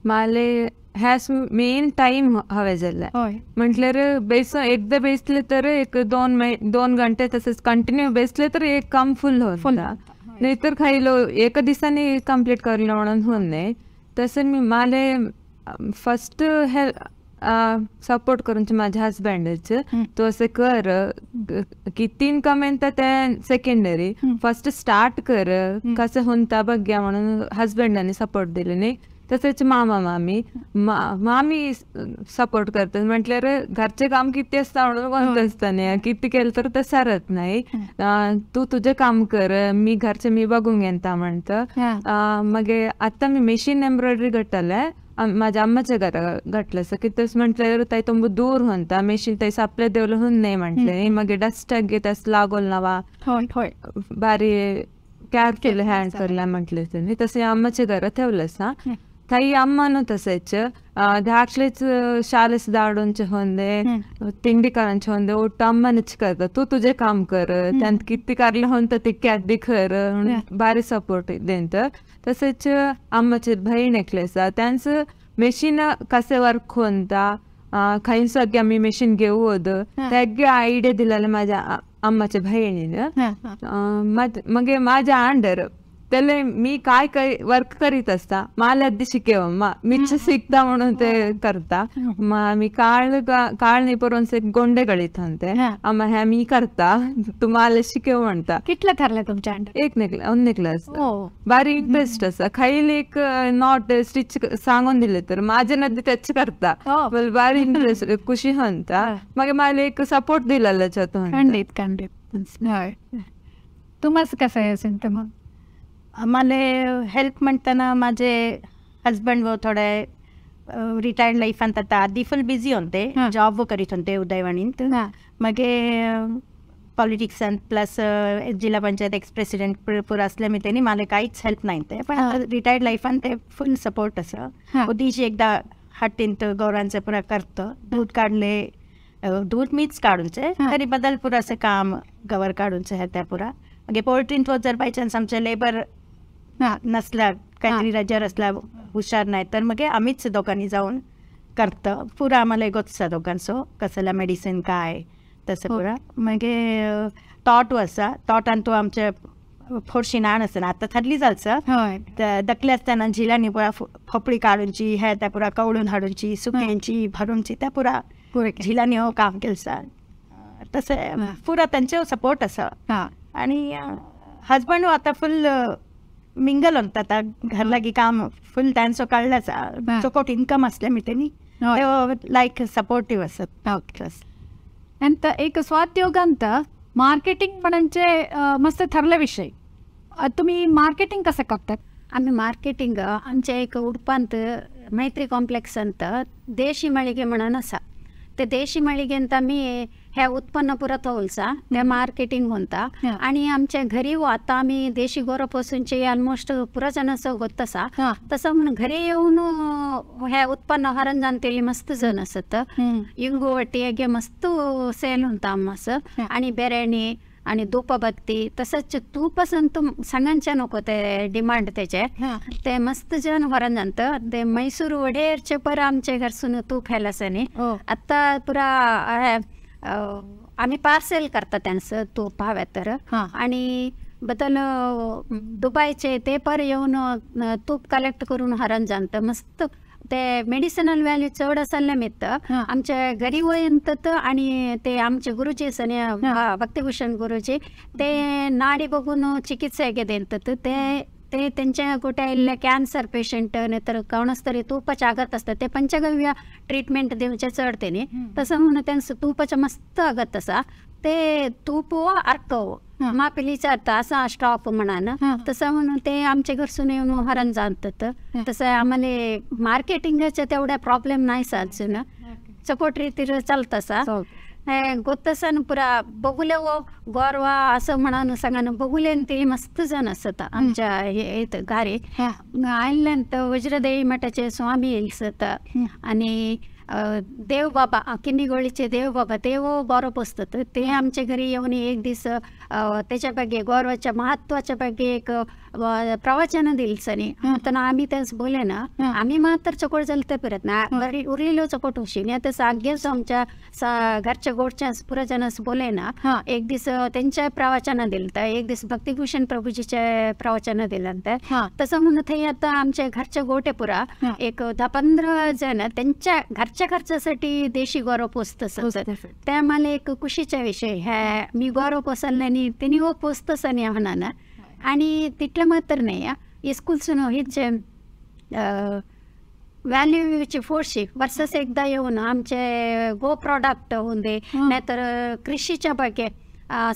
C: माले ह्यास मेन टाइम हवे जाल्ले म्हटल्यार बेस एकदा बेसले तर एक दोन घंटे तसेच कंटिन्यू बेसले तर एक काम फुल होता नाही तर खायलो एका दिसांनी कंप्लीट करलो म्हणून होऊन नाही. तसं मी माले फर्स्ट हे सपोर्ट करून माझ्या हजबंडाचे तो असं कर किती इन्कम येता ते सेकंडरी फर्स्ट स्टार्ट कर कसं होता बघ्या म्हणून हजबंडाने सपोर्ट दिले नाही. तसेच मामा मामी मामी सपोर्ट करतात म्हटल्यार घरचे काम किती असता म्हणून कोणतं असतं नाही किती केलं तर ते सरत नाही तू तुझे काम कर मी घरचे मी बघून घेता म्हणतं. मग आता मी मेशीन एम्ब्रॉयडरी घटले माझ्या अम्माच्या घरा घटलं असं की तसं म्हटल्यावर ताई तुंब दूर होता मेशीन ताई सापले देवलं होऊन नाही म्हटले मग डस्ट घेत लागोल नवा भारी केअरफुल हँड करला म्हटले त्यांनी तसे अम्माच्या घरात ठेवलंस हा ताई अम्माನು तसेच धाकलेच शालेस दाडूंचे होंदे तिंडी करांचे होंदे ಒಟ್ಟು अम्मानच करता तू तुझे काम कर त्यांत किती करले होतं ते कॅदी खर भारी सपोर्ट देंत. तसेच अम्माचे बहीण एकले त्यांचं मेशीन कसे वर्क होता खंय सगळे आम्ही मेशीन घेऊ त्यागे आयडिया दिलेले माझ्या अम्माच्या बहिणीनं. मग माझ्या अंडर त्याले मी काय काय वर्क करीत असता मला आधी शिकेव मीच शिकता म्हणून ते करता. मग मी काळ काळ नाही परून गोंडे गळीत म्हणते आम्हा ह्या मी करता तुम्हाला शिकेव म्हणता.
A: कितलं ठरलं तुमच्या अंडर?
C: एक नेकलेस बारीक इंटरेस्ट असा खाईल एक not stitch सांगून दिले तर माझ्या नदी त्याच करता बारीक इंटरेस्ट खुशी म्हणता. मग मला एक सपोर्ट दिला.
A: खंडित खंडित. तुम्हाला कसं आहे असेल तर मग
D: आम्हाला हेल्प म्हणताना माझे हजबंड व थोडे रिटायर्ड लाईफांत आता आधी फुल बिझी होते, जॉब करीत होते उदयवाणींत, मगे पॉलिटिक्सान प्लस जिल्हा पंचायत एक्स प्रेसिडेंट पुरा असले मी त्यांनी मला काहीच हेल्प नाही ते, पण रिटायर्ड लाईफान ते फुल सपोर्ट असं. उदीची एकदा हट्टींत गौरांचं पुरा करतं, दूध काढले दूध मीच काढूनचे तरी बदल पुरा असं काम गवर काढूनचे आहे त्या पुरा. मगे पोल्ट्रींत जर बाय चान्स आमचे लेबर नसला काहीतरी रजार असला हुशार नाही तर मग आम्हीच दोघांनी जाऊन करतं पुरा. आम्हाला गोत्सा दोघांचो कसला मेडिसिन काय तसं पुरा. मगे तोट आसा, तोटान तो आमच्या फोडशी नाण आसना आतां थरली जालचं दकले आसतना झिलांनी पुरा फोपडी काडूनची हे त्या पुरा कवळून हाडूनची सुक्यांची भरूनची त्या पुरा झिलांनी हो काम केलसा तसं पुरा त्यांचे सपोर्ट आसा. आणि हजबंड आता फुल मिंगल होता आता घर लागी काम फुल त्यांचो काडलाच चोकोट इन्कम असले मी त्यांनी लायक सपोर्टीव आसत.
A: आणि एक स्वाद्योगांत मार्केटिंग म्हणजे मस्त ठरला विषय. तुम्ही मार्केटिंग कसं करतात?
B: आम्ही मार्केटिंग आमच्या एक उडपांत मैत्री कॉम्प्लेक्स अंत देशी मळिगे म्हणून आसा, ते देशी मळिगे अंत आमी हे उत्पन्न पुरा तोलसा ते मार्केटिंग होता. आणि आमच्या घरी आता आम्ही देशी गोरो पोसूनचे ऑलमोस्ट पुरा जणांचो गोत आसा, तसं म्हणून घरी येऊन हे उत्पन्न हरण जाणतेली मस्त जण आसत. इंगुवटी हेगे मस्त सेल होता आमस. आणि बेरणी आणि धूपबत्ती तसंच तूप तू सगळ्यांच्या नको ते डिमांड त्याचे ते मस्त जण व्हरून जाणतं. ते मैसूर वडेरचे पर आमच्या घरसून तूप ह्याला सनी आता पुरा आम्ही पार्सेल करता त्यांचं तूप हव्या तर. आणि बदल दुबईचे ते पर येऊन तूप कलेक्ट करून हरण जाणतं मस्त. ते मेडिसिनल व्हॅल्यू चड असल्या निमित्त आमच्या घरी वयंत. आणि ते आमचे गुरुजी सनी भक्तिभूषण गुरुजी ते नाडी बघून चिकित्सा देतात. ते ते त्यांच्या कुठे इल्ले कॅन्सर पेशंट नाहीतर कोणाच तरी तुपाच्या आगत असतात ते पंचगव्य ट्रीटमेंट दिवचे चड तेनी तसं म्हणून त्यांचं तुपाच्या मस्त आगत असा ते तूप अर्क मापिलीचा अर्थ असा स्टॉप म्हणान तसं म्हणून ते आमच्या घरसून येऊन हरण जातात. तसं आम्हाला मार्केटिंगाच्या तेवढ्या प्रॉब्लेम नाही साजून सपोर्ट रीतीर चालत असा गोतसन पुरा बघुले वो गोरवा असं म्हणान सांगान बघुले ते मस्त जण असत आमच्या हे इथं घरी आयल्यान वज्रदेवी मठाचे स्वामी येलसत. आणि देवबाबा किन्नीगोळीचे देवबाबा ते गोरो पोसतात ते आमच्या घरी येऊन एक दीस त्याच्या ಬಗ್ಗೆ गोरवाच्या महत्वाच्या ಬಗ್ಗೆ एक प्रवचन दिल सनी तर आम्ही त्याच बोले ना आम्ही मात्र चकोट जाले ते परत ना उरलेलो चकोट होशी आता सागेच आमच्या घरच्या गोडच्या पुरा जनस बोले ना एक दीस त्यांच्या प्रवचन दिलं तर एक दीस भक्तिभूषण प्रभूजीचे प्रवचन दिलं तर तसं म्हणून थंय आता आमच्या घरच्या गोटे पुरा एक 10-15 जण त्यांच्या घरच्या खर्चासाठी देशी गोरो पोसतस. त्या मला एक खुशीचा विषय ह्या मी गोरो पोसले आणि त्यांनी हो पोसतस आणि म्हणा. आणि तिथलं मात्र नाही स्कूलसून हेच व्हॅल्यूची फोडशी वर्षास एकदा येऊन आमचे गो प्रॉडक्ट होऊन दे नाहीतर कृषीच्या ಬಗ್ಗೆ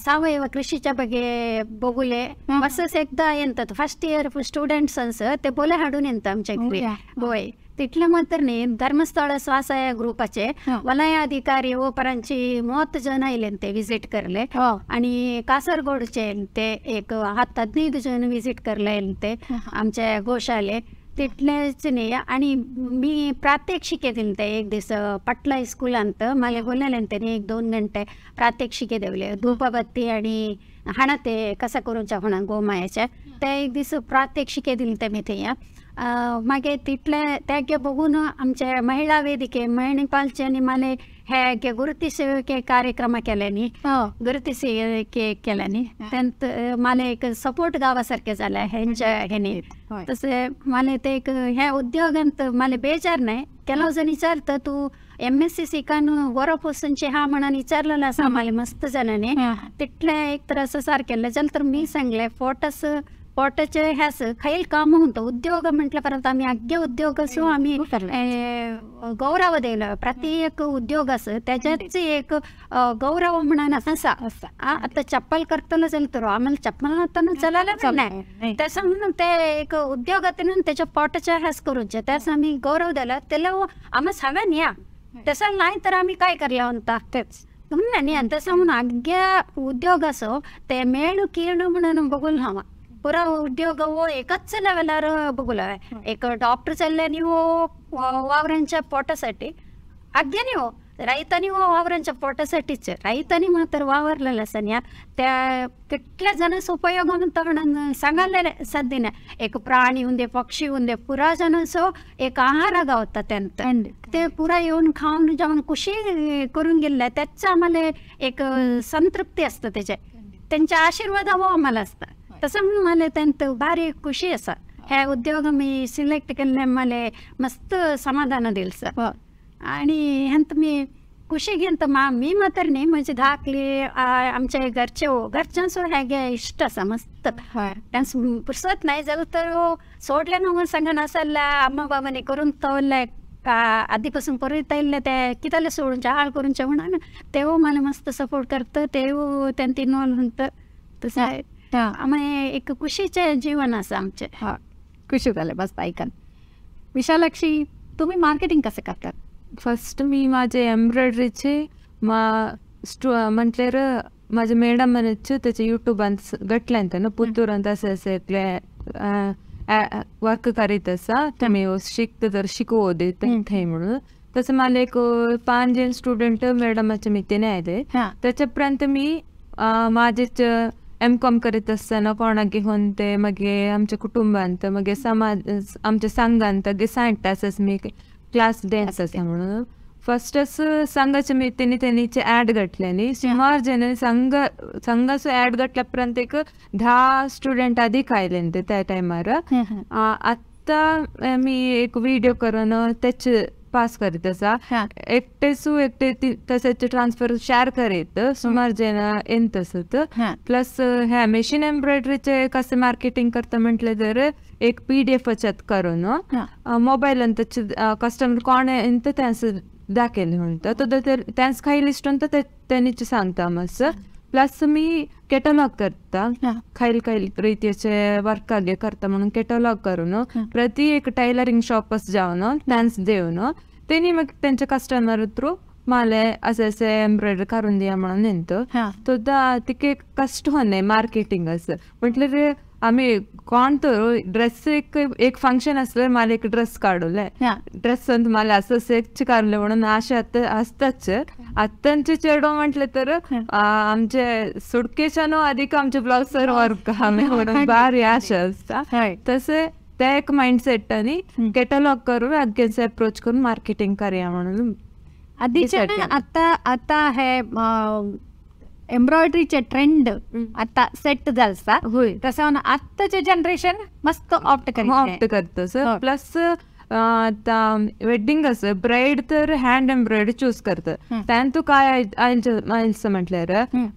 B: सावयव कृषीच्या ಬಗ್ಗೆ बघुले वर्षास एकदा येतात. फर्स्ट इयर स्टुडंट्स ते बोले हाडून येतात आमच्या घरी. होय तिथलं मात्र नाही धर्मस्थळ स्वासहाय ग्रुपाचे वलय अधिकारी व परांची 30 जण आयले ते विजिट करले. आणि कासरगोडचे ते एक 7-15 जण विजिट करले ते आमच्या गोशाले तिथलेच नाही. आणि मी प्रात्यक्षिके दिले ते एक दिवस पटला स्कूलांत मला बोलले त्यांनी 1-2 घंटे प्रात्यक्षिके देवले धूपबत्ती आणि हाणा ते कसा करूच्या म्हणा गोमायाच्या ते एक दिवस प्रात्यक्षिके दिले ते मी ते. मागीर तितले तेगे बघून आमचे महिला वेदिके मणिपालचे आनी माले हे गुरुती कार्यक्रम केले न्ही, गुरुती केले न्ही, तेंत माले एक सपोर्ट गावा सारखे जाले हेंच्या हेणी. तशें माले ते एक ह्या उद्योगांत माले बेजार नाही. ಕೆಲವು जण विचारता तू MSc शिकान गोरो पोसनचे हा म्हणून विचारलेलं आसा माले मस्त जणांनी. तितले एक तर असं सारकेल्लें जाल्यार तर मी सांगलें फोटस पोटाचे ह्यास खैल काम म्हणतो उद्योग म्हटलं परत आम्ही आग्य उद्योग असो आम्ही गौरव दिलं प्रत्येक उद्योग असं त्याच्याच एक गौरव म्हणून असा. आता चप्पल करताना जाल्यार तर आम्हाला चप्पल आता चलायला नाही, तसं म्हणून ते एक उद्योगातून त्याच्या पोटाच्या ह्यास करूचे त्यास आम्ही गौरव दिला. त्याला आम्हाला सांगा न्या तसं नाही तर आम्ही काय करलं म्हणता तेच म्हणून न्ही. तसं म्हणून आग्य उद्योग असो ते मेळू किरणू म्हणून बघून हवा पुरा उद्योग हो एकच लेवलार बघूला. एक डॉक्टर चल्ले न्ही हो वावरांच्या पोटासाठी आग्य न्ही हो रैतांनी हो वावरांच्या पोटासाठीच रैतांनी मात्र वावरलेलं आसा न्ही. त्या कितल्या जणांचो उपयोग म्हणता म्हणून सांगायला साध्य नाही. एक प्राणी होऊन दे पक्षी होऊन दे पुरा जणांचो एक आहार गावता त्यांत ते पुरा येऊन खाऊन जेवण खुशी करून गेले त्याच आम्हाला एक संतृप्ती असतं त्याच्या त्यांच्या आशीर्वाद हो आम्हाला असता. तसं म्हणून मला त्यांत भारी खुशी आसा. हे उद्योग मी सिलेक्ट केल्ले मला मस्त समाधान दिल सर. आणि ह्यांत मी खुशी घेऊन तर मी मात्र न्ही म्हणजे धाकली आमच्या घरचे हो घरच्यांचो हेगे इश्ट आसा मस्त. त्यांचं पुरसत नाही जाल्यार तर सोडले न्हू सांगा नासल्या अम्मा बाबांनी करून तवले आधीपासून करीत येयल्ले ते कित्याक सोडून हाळ करूनचे म्हणून तेवो मला मस्त सपोर्ट करता तेवो तेंत इनवॉल्व म्हणटा. तशें आमी एक खुशीचें जीवन आसा आमचें.
A: हा खुशी जालें बस आयकन. विशालाक्षी तुम्ही मार्केटिंग कशें करतात?
C: फस्ट मी माझे एम्ब्रॉयडरीचे म्हटल्यार माझ्या मॅडमानच त्याचे युट्यूबान घटल्यान न्हू पुत्तूरांत अशें अशें एकले वर्क करीत आसा तुमी शिकता तर शिकोवं दी थंय म्हणून. तसं मला एक 5 जण स्टुडंट मॅडमाच्या मितीने आयले. त्याच्या उपरांत मी माझेच MCom करीत असताना कोणाक घेवन ते मागीर आमच्या कुटुंबांत मागीर समाज आमच्या संघांत सांगता आसा मी क्लास डान्स आसा म्हणून. फस्टच संघाच्या मितीने तेणीचे ॲड घातले न्ही सुमार जण संघ संघाचो ॲड घातल्या उपरांत एक 10 स्टुडंट अधिक आयले ते त्या टायमार. आतां मी एक व्हिडिओ करून त्याचे पास करीत आसा. एकटेसू एकटे तशेंच ट्रान्सफर शेअर करीत सुमार जण येत आसत. प्लस ह्या मशीन एम्ब्रॉयडरीचे कशें मार्केटिंग करता म्हटलें तर एक PDF करून मोबायलान कस्टमर कोण येता त्यांचं दाखयलें म्हणटा तो त्यांचं खाई लिस्ट म्हणटा तेणीच सांगता मातसो. प्लस मी कॅटलॉग करता खायल खायल रितीचे वर्कागे करता म्हणून कॅटलॉग करून प्रति एक टेलरिंग शॉपस जावन त्यांच देवन तेणी मागीर तेंच्या कस्टमर थ्रू माले अशें अशें एम्ब्रॉयडरी करून दिया म्हणून येता. तो तिके कश्ट होने मार्केटिंग असं म्हटल्यार आमी कोण तर ड्रेस एक एक फंक्शन असल्यार मला एक ड्रेस काडूले ड्रेस मला असं अशें काडले म्हणून अशें आतां आसताच. आतांचे चेडो म्हटलें तर आमचे सुटकेच्यानो अधिक आमचे ब्लाउजर वर्क आमी म्हणून भारी आशा आसता. तशें ते एक मायंडसेट आनी कॅटलॉग करून अगेन्स्ट अप्रोच करून मार्केटिंग करया म्हणून.
A: आधीचे आता आता हे एम्ब्रॉयडरीचे ट्रेंड आता सेट जालसा तसं आत्ताचे जनरेशन मस्त ऑप्ट
C: करता सर. प्लस आता वेडिंग असं ब्राईड तर हँड एम्ब्रॉयडरी चूज करतात. त्यांतू काय आयल्स म्हटल्यार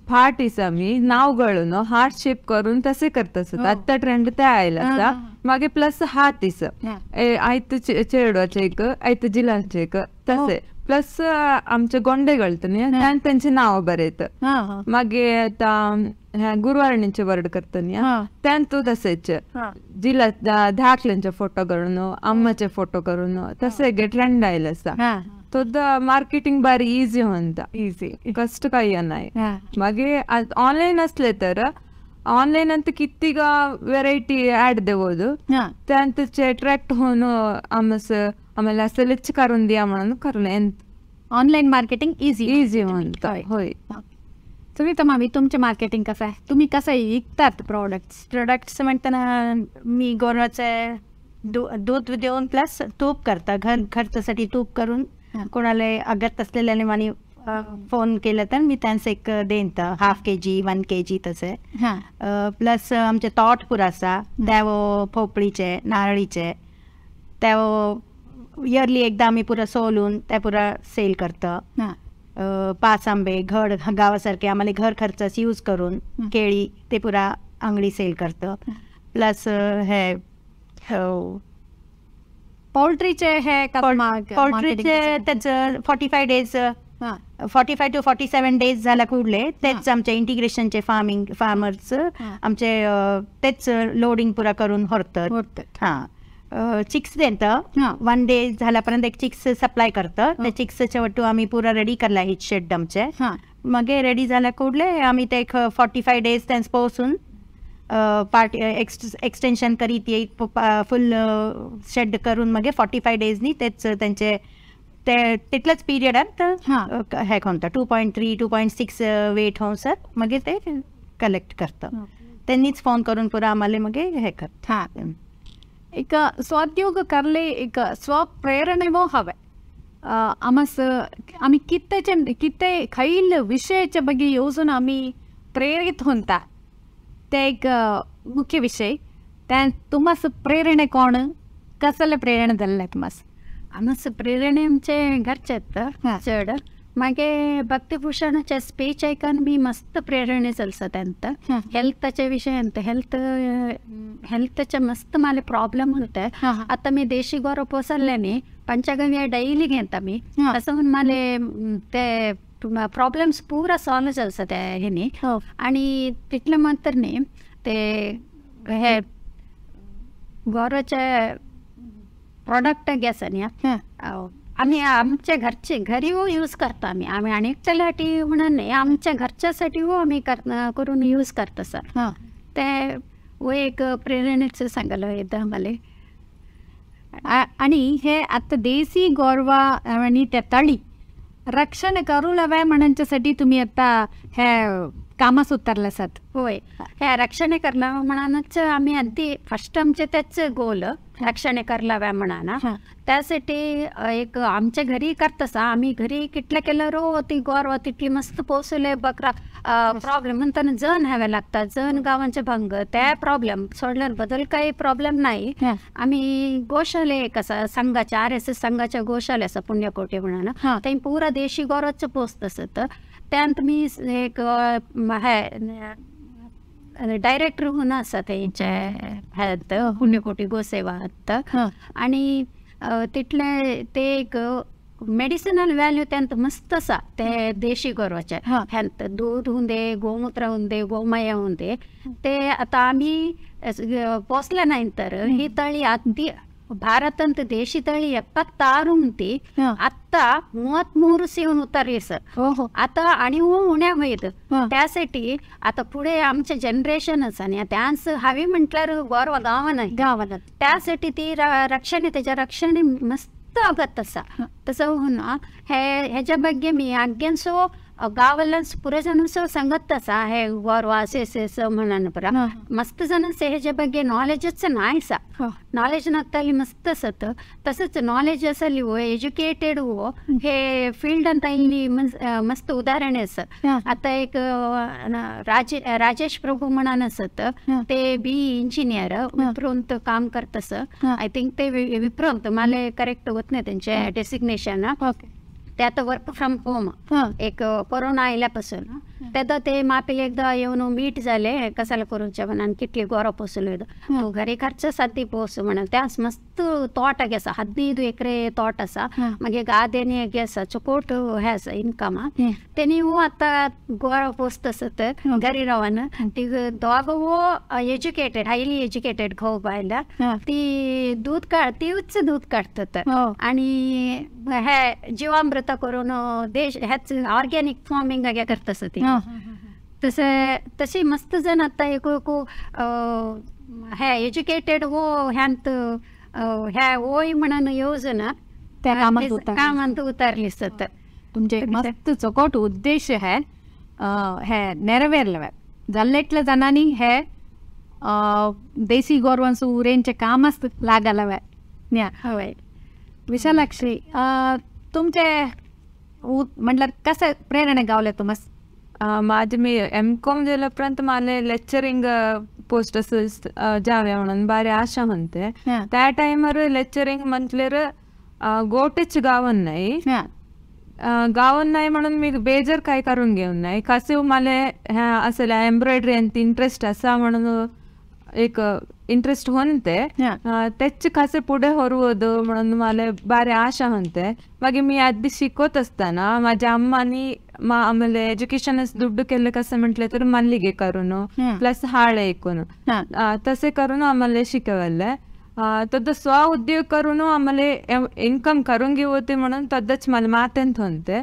C: फाट इसा मी नाव गळून हार्ट शेप करून तसे करतात. आत्ता ट्रेंड ते आयला आसा. मागीर प्लस हात इस आयत चेडवाचे एक आयत जिलाचे एक तसे. प्लस आमचे गोंडे गळत न्ही त्यान तेंचे नाव बरयत. मागीर आतां गुरवारणीचे वर्ड करता न्ही त्यान तूं तशेंच जिला धाकल्यांचे फोटो करून अम्माचे फोटो करून तशें ट्रेंड आयले आसा. तो मार्केटिंग बारी इजी म्हणटा
A: इजी
C: कश्ट काय नाय. मागीर ऑनलायन असले तर ऑनलायन ಅಂತ ಕಿತ್ತಿಗ ವೆರೈಟಿ ಆ್ಯಡ್ ದೇಬೋದು त्यांत ಅಟ್ರಾಕ್ಟ್ होऊन आमस आम्हाला सलेच करून द्या म्हणून करून
A: ऑनलाईन मार्केटिंग इझी
C: इझी म्हणता. होय.
A: सुनीता मामी तुमचे मार्केटिंग कसं आहे? तुम्ही कसं विकतात प्रॉडक्ट्स?
D: प्रोडक्ट्स म्हणताना मी गोराचे दूध देऊन प्लस तूप करता, घर खर्चासाठी तूप करून कोणाला अगत असलेल्याने आणि फोन केलं तर मी त्यांचं एक देईन, हाफ केजी 1 केजी तसे. प्लस आमचे तोट पुरा आसा, त्या पोपळीचे नारळीचे, त्या इयरली एकदा आम्ही पुरा सोलून त्या पुरा सेल करता. 5 आंबे घड गावासारखे आम्हाला घर खर्चास यूज करून केळी ते पुरा आंगडी सेल करतं. प्लस हे
A: पोल्ट्रीचे हे
D: पोल्ट्रीचे त्याचं 45 डेज 45 to 47 days झाला कुडले तेच आमचे इंटिग्रेशनचे फार्मिंग फार्मर्स आमचे तेच लोडिंग पुरा करून व्हरतात. हां, चिक्स देतं 1 डे झाल्यापर्यंत एक चिक्स सप्लाय करतं. त्या चिक्सच्या वट्टू आम्ही पुरा रेडी करला ही शेड आमचे. मगे रेडी झाला कुडले आम्ही ते एक 45 डेज त्यांच पोसून पार्ट एक्सटेन्शन करीत एक फुल शेड करून मगे 45 डेजनी तेच त्यांचे ते तितलंच पिरियडात हे कोणतं 2.3 2.6 वेट होऊन सर मगे ते कलेक्ट करतं. त्यांनीच फोन करून पुरा आम्हाला मगे हे करतं.
A: हां, एक स्वाद्योग करले एक स्वप्रेरणेवो हवे. आमस आम्ही कित्तेचे कित्ते खैल विषयाच्या ಬಗ್ಗೆ योजून आम्ही प्रेरित होता ते एक मुख्य विषय. त्या तुम्हास प्रेरणे कोण कसले प्रेरणा दिले तुम्हास?
B: आमस प्रेरणे आमचे घरचे चड. मागे भक्तिभूषणाचे स्पीच ऐकून मी मस्त प्रेरणे चलसा त्यांत हेल्थच्या विषयांत. हेल्थचे मस्त मला प्रॉब्लेम होते. आता मी देशी गोरो पोसल्याने पंचगव्य डेली घेता मी, असं म्हणून मला ते प्रॉब्लेम्स पुरा सॉल्व चलसा त्या हेनी. आणि तिथलं मात्र न्ही ते हे गोरोचे प्रॉडक्ट आसा न्ही आम्ही आमच्या घरचे घरी हो यूज करता. आम्ही आम्ही आणि एकट्यासाठी म्हणून नाही, आमच्या घरच्यासाठी हो आम्ही करून यूज करता सर. ते वो एक प्रेरणेचं सांगायला येतं आम्हाला.
A: आणि हे आता देसी गोरवा आणि त्या तळी रक्षण करू लावाय म्हणच्यासाठी तुम्ही आता हे कामास उतरले आसात.
B: होय, हे रक्षण करला म्हणूनच आम्ही आधी फर्स्ट आमचे त्याच गोल रक्षण करलाव्या म्हणाना. त्यासाठी एक आमच्या घरी करतसा आम्ही घरी कितल्या केलं रो ती गोरवा तितली मस्त पोसले बकरा प्रॉब्लेम म्हणताना जण हवे लागतात, जण गावांचे भंग त्या प्रॉब्लेम सोडल्यावर बदल काही प्रॉब्लेम नाही. आम्ही गोशाले एक असा संघाच्या RSS संघाच्या गोशाले असा पुण्यकोटी म्हणा ते पुरा देशी गोरवाच पोसत असत. त्यांत मी एक हे डायरेक्टर होऊन आसा तेंचे हेत पुण्यकोटी गोसेवा. आणि तितले ते एक मेडिसिनल व्हॅल्यू त्यांत मस्त आसा ते देशी गोरवाचे ह्यांत दूध होऊन दे, गोमूत्र होऊन दे, गोमय होऊन दे. ते आता आमी पोसले नाही तर ही तळी अगदी भारतांत देशी तळी 76 उंती आता 33 येऊन उतरली सर. आता आणि उण्या होईत. त्यासाठी आता पुढे आमचे जनरेशनच आणि त्यांच हवी म्हटल्यावर गोरवा गावा नाही
A: गावाला,
B: त्यासाठी ती रक्षण त्याच्या रक्षण मस्त अगत तसा तसं होऊन हे ह्याच्या ಬಗ್ಗೆ मी आज्ञांसो गावाला पुरे जण सांगत तसा हे गोरवा असे असे म्हणून परा मस्त जण ह्याच्या ಬಗ್ಗೆ नॉलेजच नाही सा. नॉलेज नसताली मस्त असत. तसंच नॉलेज असली हो एज्युकेटेड हो हे फील्ड ಅಂತ ಇಲ್ಲಿ मस्त उदाहरण असत. आता एक राजेश प्रभू म्हणून असत, ते बी इंजिनियर विप्रोंत काम करतस. I think ते विप्रोंत मला करेक्ट होत नाही त्यांचे डेसिग्नेशन. ते आता वर्क फ्रॉम होम एक कोरोना आयल्यापासून तेदा ते मापे एकदा येऊन मीट झाले कसाला करूच्या म्हणून कितली गोरा पोसलो तो घरी खर्च साधी पोसू म्हणून त्यास मस्त तोट आसा 15 एकरे तोट आसा मागीर गादेनी आसा चोकोट हे आसा इनकम. तेणी हो आता गोरा पोसत आसत घरी रावन ती दोग हो एज्युकेटेड हायली एज्युकेटेड घोव बायला ती दूध काड तीच दूध काडतात आणि हे जीवामृत करून देश ह्याच ऑर्गॅनिक फार्मिंग करत आसत. तसे तशी मस्त जण आता एक हे एज्युकेटेड हो ह्यांत ह्या ओय म्हणून येवजण
A: त्या कामात
B: उतारली सत.
A: तुमचे मस्त चोकोट उद्देश हे हे नेरवेरले जाल्ले इतल्या जाणांनी हे देसी गोरवांचो उरेंचे कामच लागला न्या.
B: हय.
A: विशालाक्षी, तुमचे म्हटल्यार कशें प्रेरणा गावले तुमस?
C: माझे मी एम कॉम जाल्या उपरांत मला लेक्चरिंग पोस्ट असं जावे म्हणून बारी आशा म्हणते. त्या टायमार लेक्चरिंग म्हटल्यार गोटेच गावन नाही, गावन नाही म्हणून मी बेजर काय करून घेऊन नाही. कसे मला ह्या असं एम्ब्रॉयडरी आणि इंटरेस्ट असा म्हणून एक इंटरेस्ट होते, त्याचे कसे पुढे होरवद म्हणून मला बारी आशा म्हणते. मागीर मी आधी शिकवत असताना माझ्या अम्मानी आम्हाला एज्युकेशन दुड्डू केले कसं म्हटलं तर मल्लिगे करून प्लस हाळे ऐकून तसे करून आम्हाला शिकवले. तद स्व उद्योग करून आम्हाला इन्कम करून घेवते म्हणून तदच मला मातेंत होते.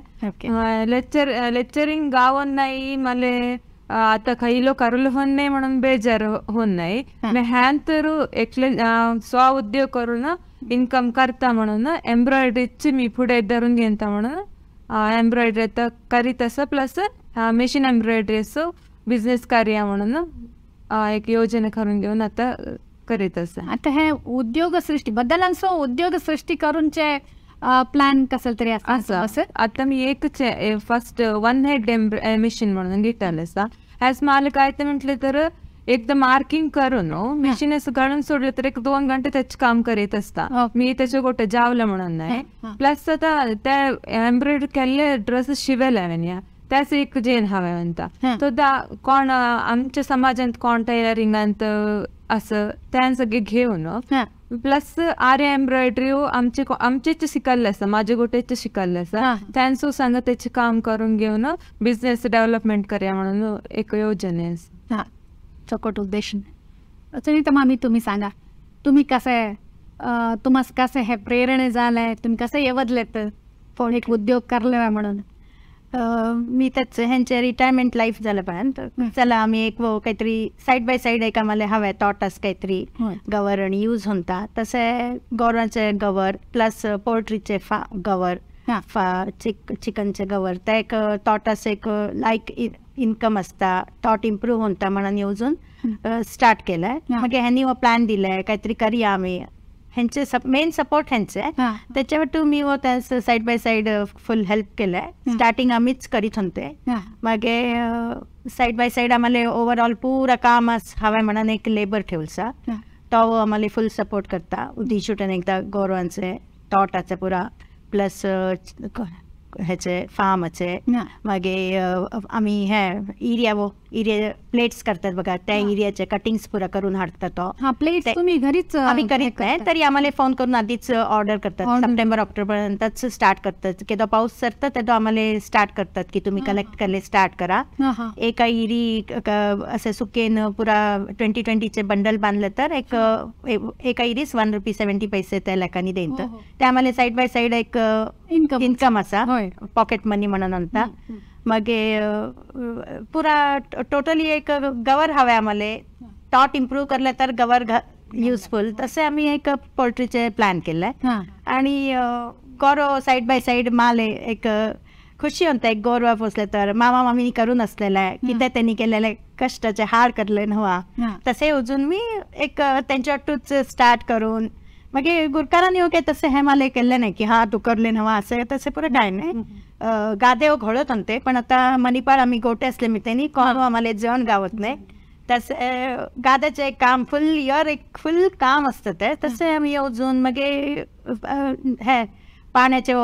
C: लेक्चरिंग गावन नाही मला आता खैलो करूल होऊन नाही म्हणून बेजार होऊन नाही. मी ह्यांतर एकले स्व उद्योग करून इन्कम करता म्हणून एम्ब्रॉयडरीची मी पुढे धरून घेता म्हणून एम्ब्रॉयडरी आता करीत असं प्लस मशीन एम्ब्रॉयडरी असं बिझनेस करूया म्हणून एक योजना करून घेऊन आता करीत असं.
A: आता हे उद्योग सृष्टी बदलांचो उद्योग सृष्टी करूनचे प्लॅन कसं तरी
C: असं आता मी एकच फर्स्ट वन हेड मशीन म्हणून घेतलं असा. ह्याच मला काय ते म्हटलं तर एकदा मार्किंग करून मशीन असं घालून सोडलं तर एक 2 घंटे त्याचे काम करीत असता. मी त्याच्या गोटे जावलं म्हणून नाही. प्लस आता त्या एम्ब्रॉयडरी केल्ले ड्रेस शिवेल हांवें त्याच एक जेन हांवें म्हणटा तो कोण आमच्या समाजांत कोण टेलरिंगांत असं त्यां सगळे घेवन प्लस आर्य एम्ब्रॉयडरी आमचे आमचेच शिकल्ले आसा, माझे गोटेच शिकल्ले आसा, त्यांचो सांग त्याचे काम करून घेवन बिझनेस डेव्हलपमेंट करया म्हणून एक योजना आसा.
A: चोकट उद्देश. सुनीता मामी, तुम्ही सांगा, तुम्ही कसे तुम्हाला कसे हे प्रेरणा झालंय, तुम्ही कसं येवदलेत फोन एक उद्योग करले म्हणून?
D: मी त्याच ह्यांचे रिटायरमेंट लाईफ झालं पण चला आम्ही एक काहीतरी साईड बाय साईड एक आम्हाला हव्या तोटास काहीतरी गवर आणि यूज होता तसे गोरांचे गवर प्लस पोल्ट्रीचे फा गवर फा चिकनचे गवर त्या एक तोटास एक लायक इन्कम असता तोट इम्प्रूव्ह होता म्हणून येवजून स्टार्ट केलंय. मग ह्यांनी प्लॅन दिलाय काहीतरी करूया आम्ही, ह्यांचे मेन सपोर्ट ह्यांचे, त्याच्यावर मी व त्यांचं side by side full help केलंय. स्टार्टिंग आम्हीच करीत होते, मग साईड बाय साईड आम्हाला ओव्हरऑल पुरा काम हव्या म्हणून एक लेबर ठेवसा, तो आम्हाला फुल सपोर्ट करता. उदीशुटन एकदा गोरवांचे तोटाचे पुरा प्लस ह्याचे फार्माचे, मागीर आम्ही हे इरिया वो इरिया प्लेट्स करतात बघा त्या इरियाचे कटिंग्स पुरा करून हाडटा तो.
A: प्लेट्स तुम्ही घरीच?
D: आम्ही करीत नाही तरी आम्हाला फोन करून आधीच ऑर्डर करतात. सप्टेंबर ऑक्टोबर पर्यंतच स्टार्ट करतात, केदो पाऊस सरता तेदो आम्हाला स्टार्ट करतात की तुम्ही कलेक्ट करले स्टार्ट करा. एका इरी असे सुकेन पुरा 2020 बंडल बांधलं तर एक एका इरीस 1 रुपी 70 पैसे त्या लेखांनी देईन, ते आम्हाला साईड बाय साईड एक इन्कम असा पॉकेट मनी म्हणून म्हणता. मागीर पुरा टोटली एक गवर हवे आम्हाला टॉट इम्प्रूव्ह करले तर गवर युजफुल तसे आम्ही एक पोल्ट्रीचे प्लॅन केले. आणि गोरो साईड बाय साईड माल एक खुशी होता एक गोरवा पोचले तर मामा मामीनी करून असलेला आहे किती त्यांनी केलेले कष्टाचे हाड करले नव्हा तसे अजून मी एक त्यांच्यातूच स्टार्ट करून मागीर गुरकारांनी काय तसे हे मला केले नाही की हा तू करले नव्हा असे तसे पुरे काय नाही. गादेव घोळत होते पण आता मणिपाळ आम्ही गोटे असले मी त्यांनी कोण आम्हाला जेवण गावत नाही. तसे गाद्याचे एक काम फुल इयर एक फुल काम असतं ते तसे आम्ही अजून मागीर हे पाण्याचे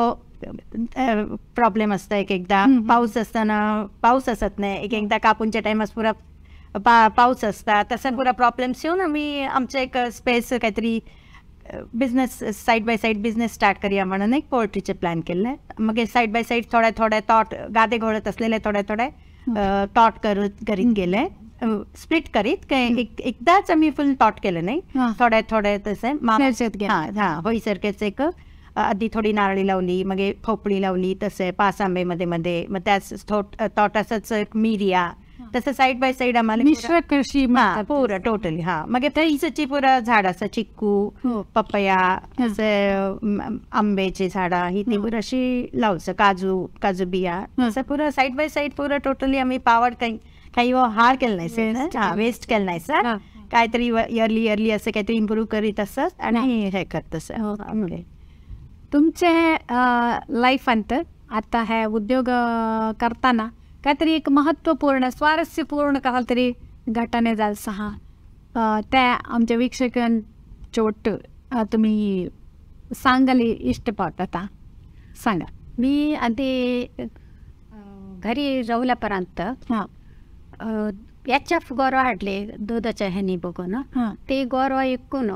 D: प्रॉब्लेम असता एक एकदा पाऊस असताना पाऊस असत नाही, एक एकदा कापूनच्या टायमास पुरा पाऊस असता तसं पुरा प्रॉब्लेम्स येऊन आम्ही आमचे एक स्पेस काहीतरी business side by side business start करूया म्हणून एक पोल्ट्रीचे प्लॅन केले. मग साईड बाय साईड थोड्या थोड्या तॉट गादे घोळत असलेले थोड्या थोड्या टॉट करीत गेले, स्प्लिट करीत काय एकदाच आम्ही फुल टॉट केलं नाही, थोड्या थोड्या तसे हां हां होईसारखेच एक आधी थोडी नारळी लावली, मग खोपडी लावली, तसे पाच आंबे मध्ये मध्ये, मग त्याच तोटासच एक मिरिया, तसं साईड बाय साईड आम्हाला
A: मिश्र कृषी
D: पुरा टोटली. हा मग त्याची पुरा झाड असं चिक्कू, पपया, असे आंब्याची झाडा ही ती पुरा अशी लावचं, काजू, काजू बिया, असं पुरा साईड बाय साईड पुरा टोटली आम्ही पावड काही काही हार केलं नाही सर, वेस्ट केलं नाही सर. काहीतरी इयरली इयरली असं काहीतरी इम्प्रूव्ह करीत असत आणि हे करत असत.
A: तुमचे लाईफांत आता हे उद्योग करताना काहीतरी एक महत्त्वपूर्ण स्वारस्यपूर्ण काहीतरी घटने जाल सहा त्या आमच्या वीक्षकांचे ಒಟ್ಟು तुम्ही सांगायला इष्ट पावता सांगा.
B: मी आधी घरी रावल्यापर्यंत एच एफ गोरवा हाडले दुधाच्या ह्यानी बघून, ते गोरवा इकून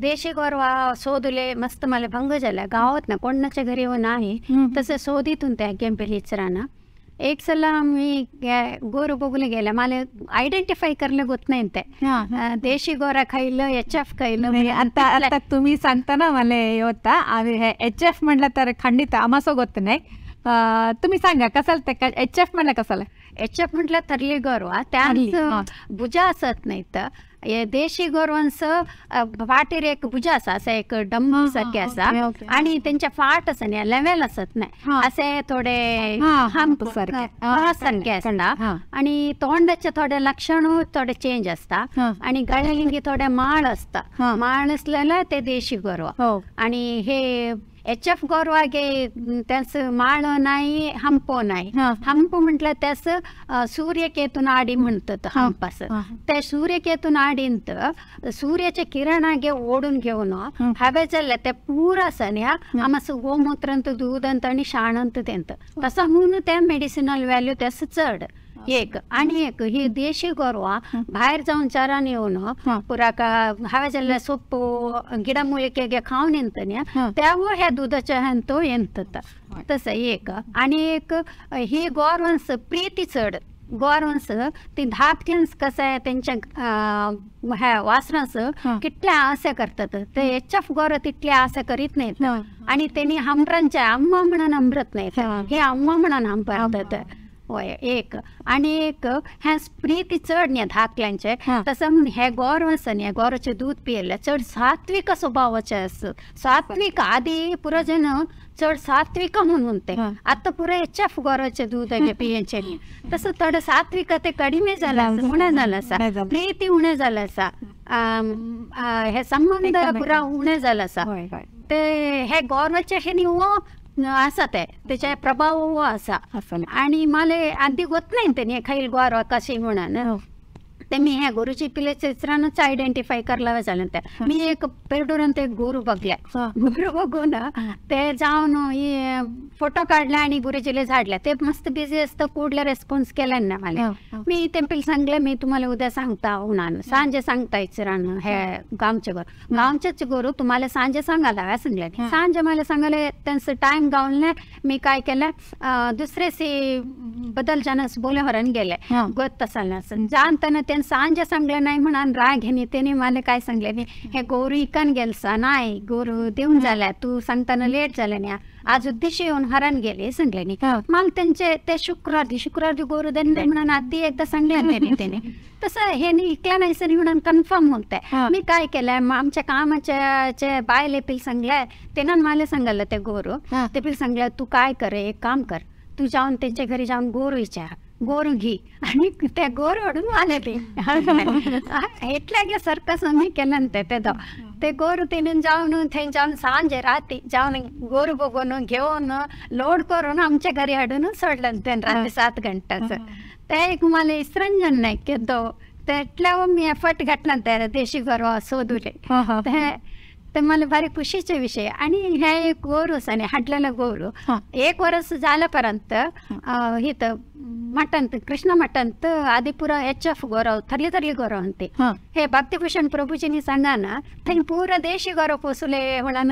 B: देशी गोरवा सोदले मस्त मला भंग झाला गावात ना कोणाच्या घरी नाही तसं सोदीतून त्या गेंपेल इचराना. एक सला मी गोरू बघून गेल्या, मला आयडेंटिफाय करले होत नाही ते देशी गोरा खायलं एच एफ खायलं.
A: आता आता तुम्ही सांगताना मला होता आणि हे एच एफ म्हटलं तर खंडित आम्हाला होत नाही, तुम्ही सांगा कसाल ते एच एफ म्हटलं कसाला?
B: एच एफ म्हटलं थरली गोरवा त्या भुजा असत नाही तर देशी गोरवांचं फाटीर एक भुजा असा असं एक डम्ब सारखे असा आणि त्यांच्या फाट असं नाही लेवल असत नाही असे थोडे हंप सारखे असता आणि तोंडाचे थोडे लक्षण थोडे चेंज असता आणि गळ्यालिंगी थोडे माळ असता, माळ असलेलं ते देशी गोरवा. आणि हे एच एफ गोरवागे त्याचं माळ नाही हंपो नाही. हंप म्हटलं त्याचं सूर्यकेतू नाडी म्हणतात हंप असं, त्या सूर्यकेतू नाडींत सूर्याच्या किरणागे ओढून घेऊन हवे जाल्ले ते पुरा असं ह्या आमचं गोमूत्रांत दूध आणि शाणंत तेंत तसं म्हणून त्या मेडिसिनल व्हॅल्यू त्याचं चड एक. आणि एक ही देशी गोरवा भायर जाऊन चारान येऊन पुरा हवे जाल्ले सोप्पू गिडमूलिकेगे खावन येतनी त्यावर ह्या दुधाच्या हंतो येतात तसं एक. आणि एक ही गोरवंस प्रीती चड गोरवंस ती धापट्यांस कसं आहे त्यांच्या ह्या वासरांस कितल्या आशा करतात ते एच एफ गोर तितल्या आशा करीत नाहीत आणि त्यांनी हमरांच्या अम्मा म्हणून हमरत नाहीत, हे अम्मा म्हणून हमरतात होय एक. आणि एक ह्या प्रीती चड न्ही धाकल्यांचे तसं हे गोरवंस न्ही गोराचे दूध पियेल्ले चड सात्विक स्वभावाचे आसत, सात्विक आदी पुरो जन चड सात्विक म्हणून ते आता पुरो एच एफ गोराचे दूध पियेचे न्ही तसं थोडं सात्विक ते कडिमे जाला उणें जालें आसा, प्रीती उणें जालें आसा, हे संबंद पुरा उणें जालें आसा ते हे गोरवाचे हे न्ही हो आसा ते तेचे प्रभाव आसा. आणि मला आधी होत नाही तेनी खाईल गोरवा कशी म्हणून ते मी ह्या गुरुजी पिले चित्रानच आयडेंटिफाय करला जालें ते. मी एक पेरडूरांत एक गुरु बघले, गुरु बघून ते जावन फोटो काढले आणि गुरुजीले झाडले, ते मस्त बिझी असतं कुठला रेस्पॉन्स केला ना मला. मी तेंपील सांगले मी तुम्हाला उद्या सांगता उन्हान सांजे सांगता इचरान हे गावचे गुरु गावचेच गुरु तुम्हाला सांजे सांगायला सांगले, सांजे मला सांगले त्यांचं टाइम गावले. मी काय केलं दुसरेसी बदल जानस बोले हरण गेले गोत तसाल जाणताना त्यांना सांजे सांगले नाही म्हणून राग घेणे त्याने मला काय सांगले नाही हे गोरू इकन गेलसा नाही गोरू देऊन झाल्या तू सांगताना लेट झालं नाही आज उद्देश येऊन हरण गेले सांगले नाही मला त्यांचे ते शुक्रवारी शुक्रवारी गोरू देणे म्हणून आधी एकदा सांगले त्याने त्याने तसं हे इकला नाही सर म्हणून कन्फर्म होत. मी काय केलंय आमच्या कामाच्या बायले पिल सांगले त्यानं मला सांगायला ते गोरू ते पिल सांगलं तू काय कर एक काम कर तू जाऊन त्यांच्या घरी जाऊन गोरू विचार गोरू घे आणि त्या गोरू हाडून आले ते इतल्या सर्कस मी केलं ते ते गोरू तिने जाऊन थंय जाऊन सांजे राती जाऊन गोरू बघून घेऊन लोड करून आमच्या घरी हाडून सोडलं ते रात्री 7 घंटाचं ते एक मला इसरंजन नाही केदो तेटल्या मी एफर्ट घातला त्या देशी गोरवा सोदुले ते मला भारी खुशीचे विषय. आणि हे एक गोरू आसा न्ही हाडलेलो गोरू एक वर्स जाल्यापर्यंत इथं मठांत कृष्ण मठांत आदी पुरा एच एफ गोरव थरली थरली गोरव अंते हे भक्तिभूषण प्रभुजींनी सांगा ना थंय पुरा देशी गोरव पोसले म्हणून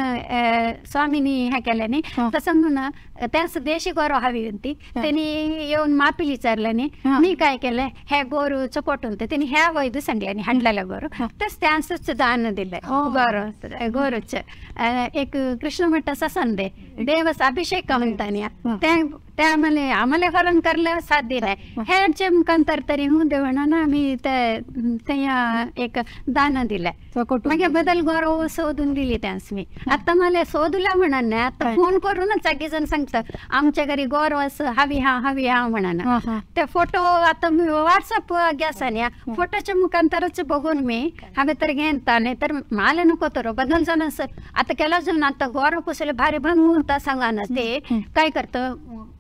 B: स्वामींनी हे केले न्ही तसं म्हणून त्याच देशी गोरव हवी होती त्यांनी येऊन मापी विचारलं न्ही मी काय केलं हे गोरू चपोटून ते त्यांनी ह्या वैद सांगले न्ही हाडलेलं गोरू तस त्यांचंच दान दिलं गोरू गोरूच एक कृष्ण मठाचा संदे देवस अभिषेक म्हणतानी ते आम्हाला आम्हाला हरण करलं साध्य नाही. हेरचे मुखांतर तरी होऊ दे म्हणून आम्ही ते एक दान दिलं. मागीर बदल गोरव सोदून दिली त्यांस मी. आता मला सोदूला म्हणून नाही, आता फोन करूनच सगळे जण सांगतात आमच्या घरी गोरव असं हवी हा हवी हा म्हणून. ते फोटो आता मी व्हॉट्सअप ग्यासा न्ही फोटोच्या मुखांतरच बघून मी हांवें तर घेता, नाही तर मला नको तर बदल जाण असं. आता केला जाऊन आता गोरव पुसले भारी भंग उरता सांगा ना, ते काय करतं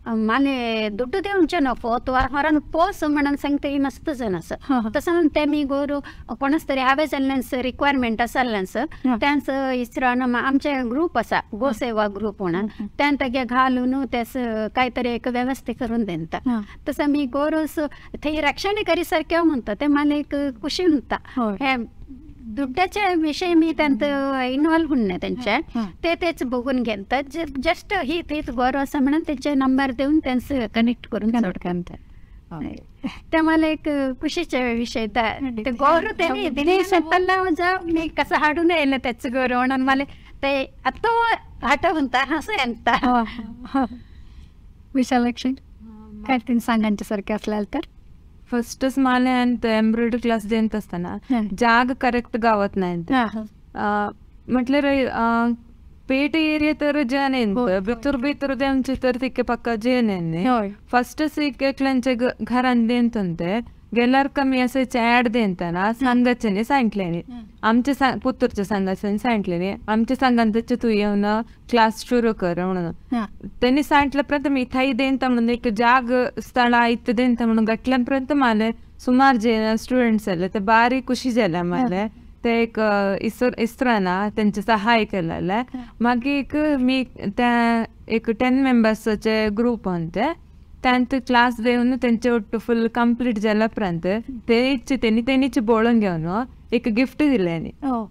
B: माले दुड्डू देऊनचे नको तू हरण पोस म्हणून सांगते मस्त जण असं. तसं म्हणते मी गोरू कोणाच तरी हवे जाल्ल्यान्स रिक्वायरमेंट आसल्ल्यान्स त्यांचं इचरान आमचे ग्रुप असा गोसेवा ग्रुप म्हणून त्यान तेगे घालून त्यास काहीतरी एक व्यवस्था करून देता. तसं मी गोरूस थंय रक्षण करी सारखे म्हणता ते मला एक खुशी म्हणता. हे दुड्डाच्या विषयी मी त्यांत इन्वॉल्व होऊन नाही त्यांच्या, ते तेच बघून घेतात. जस्ट ही तेच गौरव असं म्हणून त्यांचे नंबर देऊन त्यांचं कनेक्ट करून सोडतात. ते मला एक खुशीचा विषय. ते गौरव त्यांनी स्वतःला जा मी कसं हाडून येईल त्याचं गौरव म्हणून मला ते आता आठवता असं येता.
A: विशालक्षी काय ते सांगायच्यासारखे असल्याल तर
C: फस्टच मला ಅಂತ एम्ब्रॉयडरी क्लास देत असताना जाग करेक्ट गावत नाही म्हटलं पेटे एरिया तर जन भितर भितर देमचे तर तिके पक्का जन फस्टच एकल्यांच्या घरान देंतंते गेल्यार कमी असायचे ॲड देताना संघाच्याने सांगितल्याने आमच्या पुतूरच्या संघाच्याने सांगितल्याने आमच्या संघांचे तू येऊन क्लास सुरू कर म्हणून त्यांनी सांगितल्यापर्यंत मी थाई देंता म्हणून एक जाग स्थळ इथं देंता म्हणून घटल्यापर्यंत मला सुमार जे स्टुडंट्स आले ते बारी खुशी झाल्या मला. ते एक इस्त्राना त्यांचे सहाय केलेलं. मागीर एक मी त्या एक 10 मेंबर्साचे ग्रुप होते त्यांत क्लास देऊन त्यांचे ಒಟ್ಟು फुल कंप्लीट जाल्यापर्यंत तेच त्यांनी तेनीच बोळून घेऊन एक गिफ्ट दिले.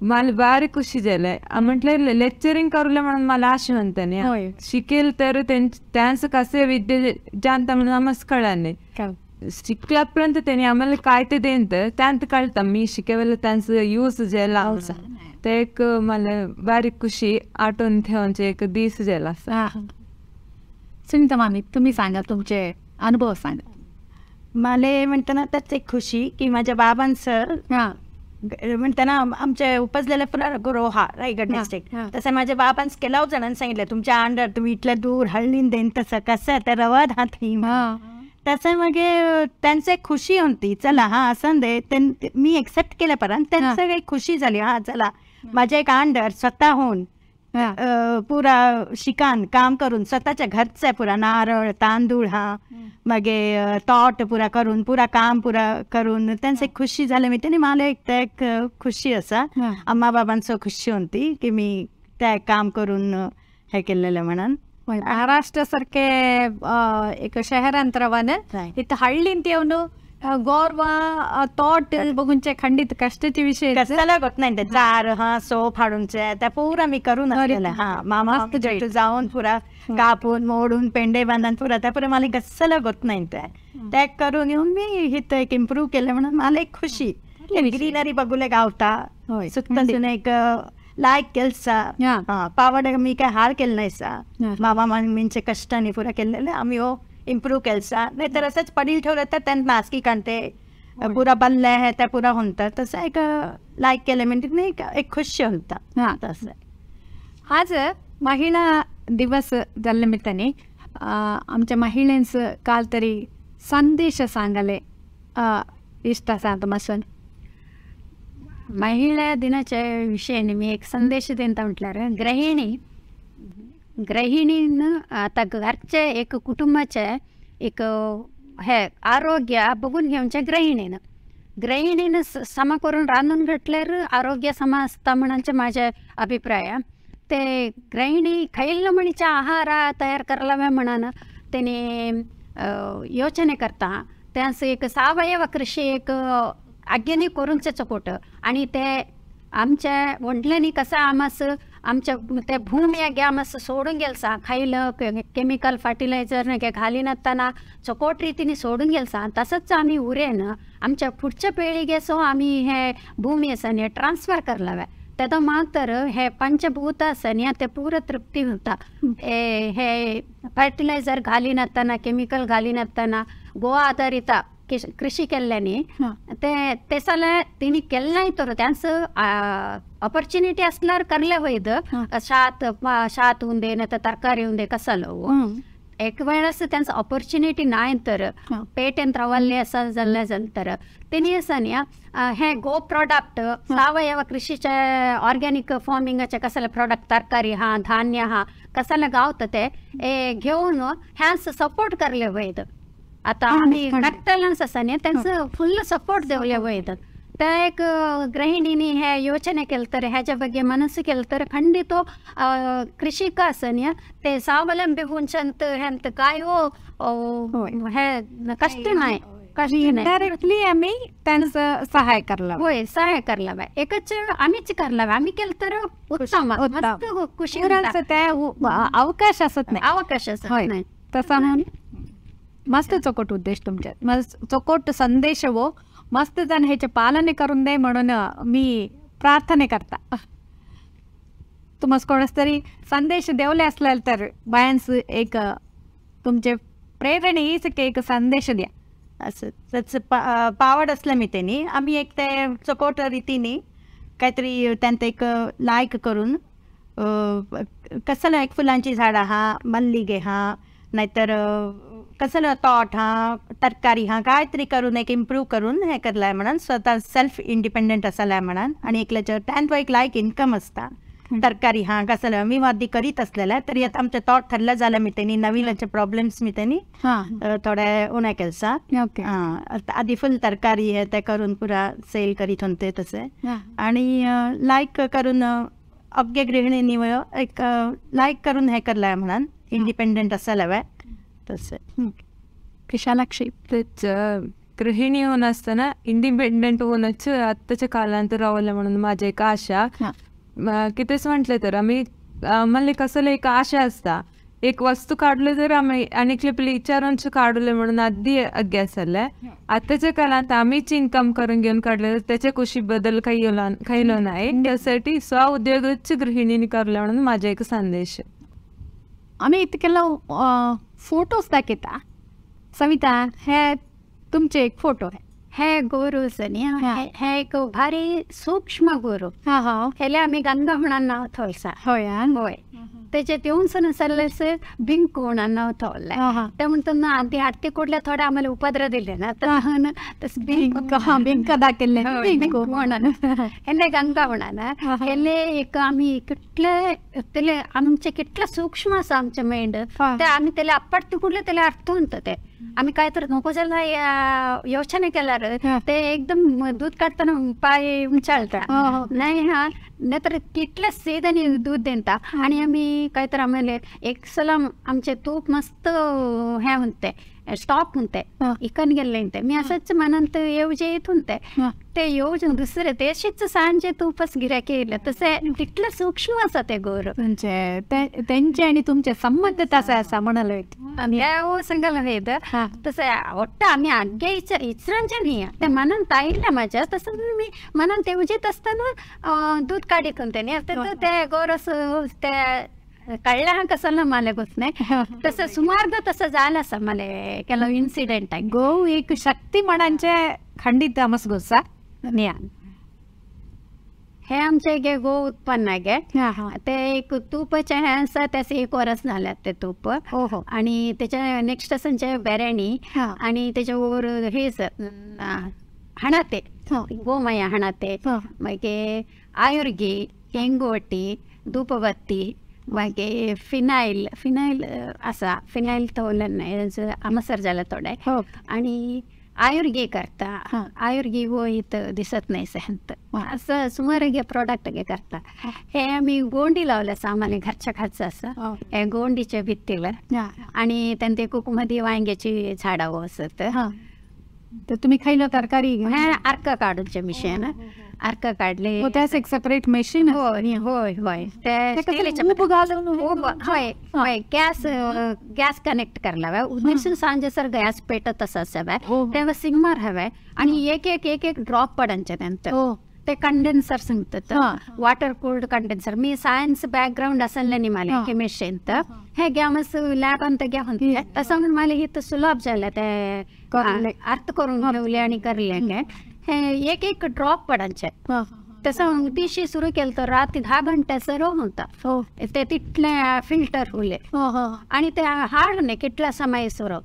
C: मला भारी खुशी झाले. म्हटलं लेक्चरिंग करूले म्हणून मला आशा म्हणतानी शिकेल तर त्यांचं कसे विद्ये जाणता म्हणून आम्हाला कळलं नाही. शिकल्यापर्यंत त्यांनी आम्हाला काय ते देत त्यांत कळतं मी शिकवलं त्यांचं यूज जेला ते एक मला भारी खुशी आठवून ठेवूनचे एक दीस जेला.
A: सुनीता मामी तुम्ही सांगा तुमचे अनुभव सांगा.
D: मला म्हणताना त्याच एक खुशी की माझ्या बाबांचं म्हणताना आमच्या उपजलेल्या पुरा रोहा रायगड डिस्ट्रिक्ट तसं माझ्या बाबांच केला जणांनी सांगितलं तुमच्या अंडर तुम्ही इथल्या दूर हळदीन देईन तसं कसं त्या रवा हात तसं मग त्यांचं एक खुशी होती चला हा असं दे मी एक्सेप्ट केलं पर्यंत त्यांचं एक खुशी झाली हा चला माझ्या एक अंडर स्वतःहून पुरा शिकान काम करून स्वतःच्या घरचं आहे पुरा नारळ तांदूळ हा मगे तॉट पुरा करून पुरा काम पुरा करून त्यांचं एक खुशी झालं. मी त्याने मला एक त्या एक खुशी असा अम्मा बाबांचं खुशी होती की मी त्या काम करून हे केलेलं म्हणून.
A: महाराष्ट्रासारखे एक शहरांत रवान इथं हळ्ळींत येऊन गोरवा तोट बघूनचे खंडित कष्टाचे विषय
D: कशाला होत नाही ते जार हा सोप हाडूनचे त्या पुरा मी करून हा मामा जाऊन पुरा कापून मोडून पेंडे बांधून पुरा त्या पुरा मला कशाला होत नाही त्या त्या करून येऊन मी इथं एक इम्प्रूव्ह केलं म्हणून मला एक खुशी. ग्रीनरी बघूले गावता सुत्तासून एक लायक केलसा हा पावड मी काय हार केलं नाही सा मामा मामींचे कष्टाने पुरा केलेलं आम्ही हो इम्प्रूव्ह केलसा. नाही तर असंच पडील ठेवलं तर त्यांना मास्की काढते पुरा बल्ल आहे त्या पुरा होता तसं एक लाईक केलं म्हणजे नाही एक खुशी होता तसं.
A: आज महिला दिवस जाल्ल्या निमित्ताने आमच्या महिलांचं काल तरी संदेश सांगाले इष्ट आसा तुमासून.
B: महिला दिनाच्या विषयाने मी एक संदेश देता म्हटल्यार गृहिणी गृहिणीनं आता घरचे एक कुटुंबाचे एक हे आरोग्य बघून घेवचे गृहिणीनं गृहिणीनं समा करून रांदून घातल्यार आरोग्य समा आसता म्हणून माझे अभिप्राय. ते गृहिणी खैल म्हणीच्या आहार तयार करावे म्हणून त्याने योजने करता त्यांचं एक सावयव कृषी एक आज्ञेने करूनच चकोट आणि ते आमच्या वडिलांनी कसं आमास आमच्या त्या भूमी गे आमास सोडून गेलसा खायलं केमिकल फर्टिलायझर घालिनातना चकोट रीतीने सोडून गेलसा तसंच आम्ही उरेन आमच्या पुढच्या पिळगेसो आम्ही हे भूमी आसा न्ही ट्रान्सफर करलावे. तेदो मातर हे पंचभूत आसा न्ही ते पुरो तृप्ती होता. हे फर्टिलायझर घालिनासतना केमिकल घालिनासतना गोवा आधारित कृषी केल्ल्यानी ते ते जाल्यार तेणी केल्लें तर त्यांचं ऑपॉर्च्युनिटी असल्यार करले वयद शात शात हुंदे नाही तर तरकारी हुंदे कसलो एक वेळेस त्यांचं ऑपॉर्च्युनिटी नाही तर पेटेन रावल्ले आसा जाल्ले जाल्यार तेणी आसा न्ही हे गो प्रोडक्ट सावयव कृषीचे ऑर्गॅनिक फार्मिंगाचे कसले प्रोडक्ट तरकारी हा धान्य हा कसले गावता ते घेवन ह्यांच सपोर्ट करले वयद. आता आमी डॉक्टरांस आसा न्ही त्यांचं फुल सपोर्ट देवले वयतात. त्या एक गृहिणीनी हे योजने केलं तर ह्याच्या ಬಗ್ಗೆ ಮನಸ್ಸು केलं तर ಖಂಡಿತ कृषिक आसा न्ही ते स्वावलंबी होवचें हेंत काय हो हे कष्ट नाही कष्ट नाही
A: डायरेक्टली आम्ही त्यांचं सहाय्य करला
B: होय सहाय्य करला बाय एकच आम्हीच करला आम्ही केलं तर उत्तम मस्त खुशी
A: त्या अवकाश असत नाही
B: अवकाश असत नाही
A: तसा म्हणून मस्त चोकोट उद्देश तुमच्यात मस्त चोकोट संदेश वो मस्त जण ह्याचे पालन करून दे म्हणून मी प्रार्थना करता. तुम्हाला कोणास तरी संदेश देवले असले तर बायांस एक तुमचे प्रेरणे एक संदेश द्या.
D: असं त्याचं पावड असलं मी त्यांनी आम्ही एक ते चोकोट रीतीने काहीतरी त्यांचं एक लायक करून कसं एक फुलांची झाडं हा मल्लिगे हा नाहीतर कसं तॉट हा तरकारी हा काहीतरी करून एक इम्प्रूव्ह करून हे करलाय म्हणून स्वतः सेल्फ इंडिपेंडंट असायला म्हणून आणि एकल्याच्या त्यांचं एक लायक इन्कम असता तरकारी हा कसं मी वादी करीत असलेला तरी आता आमचं तॉट ठरलं झालं मी त्यांनी नवीन प्रॉब्लेम्स मी त्यांनी थोड्या उण्या केलसा. हां आधी फुल तरकारी हे ते करून पुरा सेल करीत होते तसे आणि लायक करून अवघ्या गृहिणींनी एक लायक करून हे करलाय म्हणून इंडिपेंडंट असायला हवं तसे.
A: विशालाक्षी
C: तेच गृहिणी होऊन असताना इंडिपेंडंट होऊनच आत्ताच्या कालांतर रावलं म्हणून माझी एक आशा की तेच म्हटलं तर आम्ही मला कसं एक आशा असता एक वस्तू काढले तर आम्ही आणि आपले विचारून काढले म्हणून आधी अज्ञास आलाय. आताच्या काळात आम्हीच इन्कम करून घेऊन काढले तर त्याच्या कुशी बदल काही खायलो नाही त्यासाठी स्वउद्योगच गृहिणीने करलं म्हणून माझा एक संदेश.
A: आम्ही इतकेला फोटोज दाखयता. सविता हे तुमचे एक फोटो आहे.
B: हे गोरू न्ही हे एक भारी सूक्ष्म गोरू हेले आमी गंगा म्हणून नांव थोलसा.
A: हय
B: हय तेचे तेवून सरले बिंकू म्हणून नांव थोल्लें ते म्हणटा आदी आरती कुडल्या थोडे आम्हाला उपद्र दिले ना तर तसं
A: बिंक बिंक दाखयल्लें
B: बिंकू म्हणून हेले गंगा म्हणून हेले एक आमी कितले तेले आमचे कितले सूक्ष्म आसा आमचे मेंड ते आमी तेले आपटते कुडले तेले अर्थ म्हणटा ते आम्ही काय तर नको जाल्यार योजना केल्यार ते एकदम दूध काढताना पाय उंचाळता नाही हा नाही तर कितले सीद आणि दूध देता आणि आम्ही काय तर आम्हाला एक सಲ आमचे तूप मस्त हे म्हणते स्टॉप म्हणते इकन गेल्ले म्हणते मी असंच मनांत येवजे येत म्हणते ते येवजून दुसरे तेशीच सांजे तूपच गिरायक येयले तसे तितले सूक्ष्म आसा ते गोर
A: म्हणजे त्यांचे आणि तुमचे संबंध तसे आसा म्हणाले
B: सांगला वेद तसं ಒಟ್ಟ आम्ही आगे इचरांचे न्ही ते मनान आयिल्लें म्हाज्या तसं मी मनान तेवजीत आसतना दूध काडीत म्हणते न्ही ते गोरस ते कळलं कसं ना मला गोत नाही तसं सुमारदा तसं झालं असं मला ಕೆಲವು इन्सिडेंट आहे.
A: गो एक शक्ती म्हणांचे खंडित आमस गोसा
B: हे आमचे गे गो उत्पन्न गे ते एक तूपचे हे आसा त्याचे एक वरस झाल्यात ते तूप आणि त्याच्या नेक्स्ट आसा बेरणी आणि त्याच्या वर हेच हणाते गोमय हणाते मागीर आयुर्गी केंगोटी धूपबत्ती मागीर फिनायल फिनायल आसा फिनायल थवलें ना आमसर जालें थोडें आणि आयुर्गी करता आयुर्गी हो इथं दिसत नाही सहंत असं सुमारे गे प्रोडक्ट गे करता. हे आम्ही गोंडी लावले आसा आम्हाला घरच्या खालचं असं हे गोंडीच्या भित्तीला आणि त्यांते कुकमध्ये वांग्याची झाडां असत.
A: तर तुम्ही खायला तरकारी
B: हे अर्क काढूचे मिशन अर्क काढले
A: त्यास एक सेपरेट मशीन.
B: होय होय होय होय होय गॅस गॅस कनेक्ट करला उद्देशून सांजे सर गॅस पेटत असं हवे तेव्हा सिग्मार हवे आणि एक एक एक एक ड्रॉप पडनचे त्यांत ते ते कंडेन्सर सांगतात, वॉटर कूल्ड कंडेन्सर. मी सायन्स बॅकग्राऊंड असले मला केमिस्ट्रींत हे ग्यामस लॅब अंत घ्या तसं म्हणून मला हे तर सुलभ झालं ते अर्थ करून घेवले आणि करले. हे एक एक ड्रॉप पडायचे तसं दिवशी सुरू केलं तर रात्री 10 घंट्याचं रो होता ते तिथले फिल्टर होले आणि ते हार्ड नाही कितला समय सुरू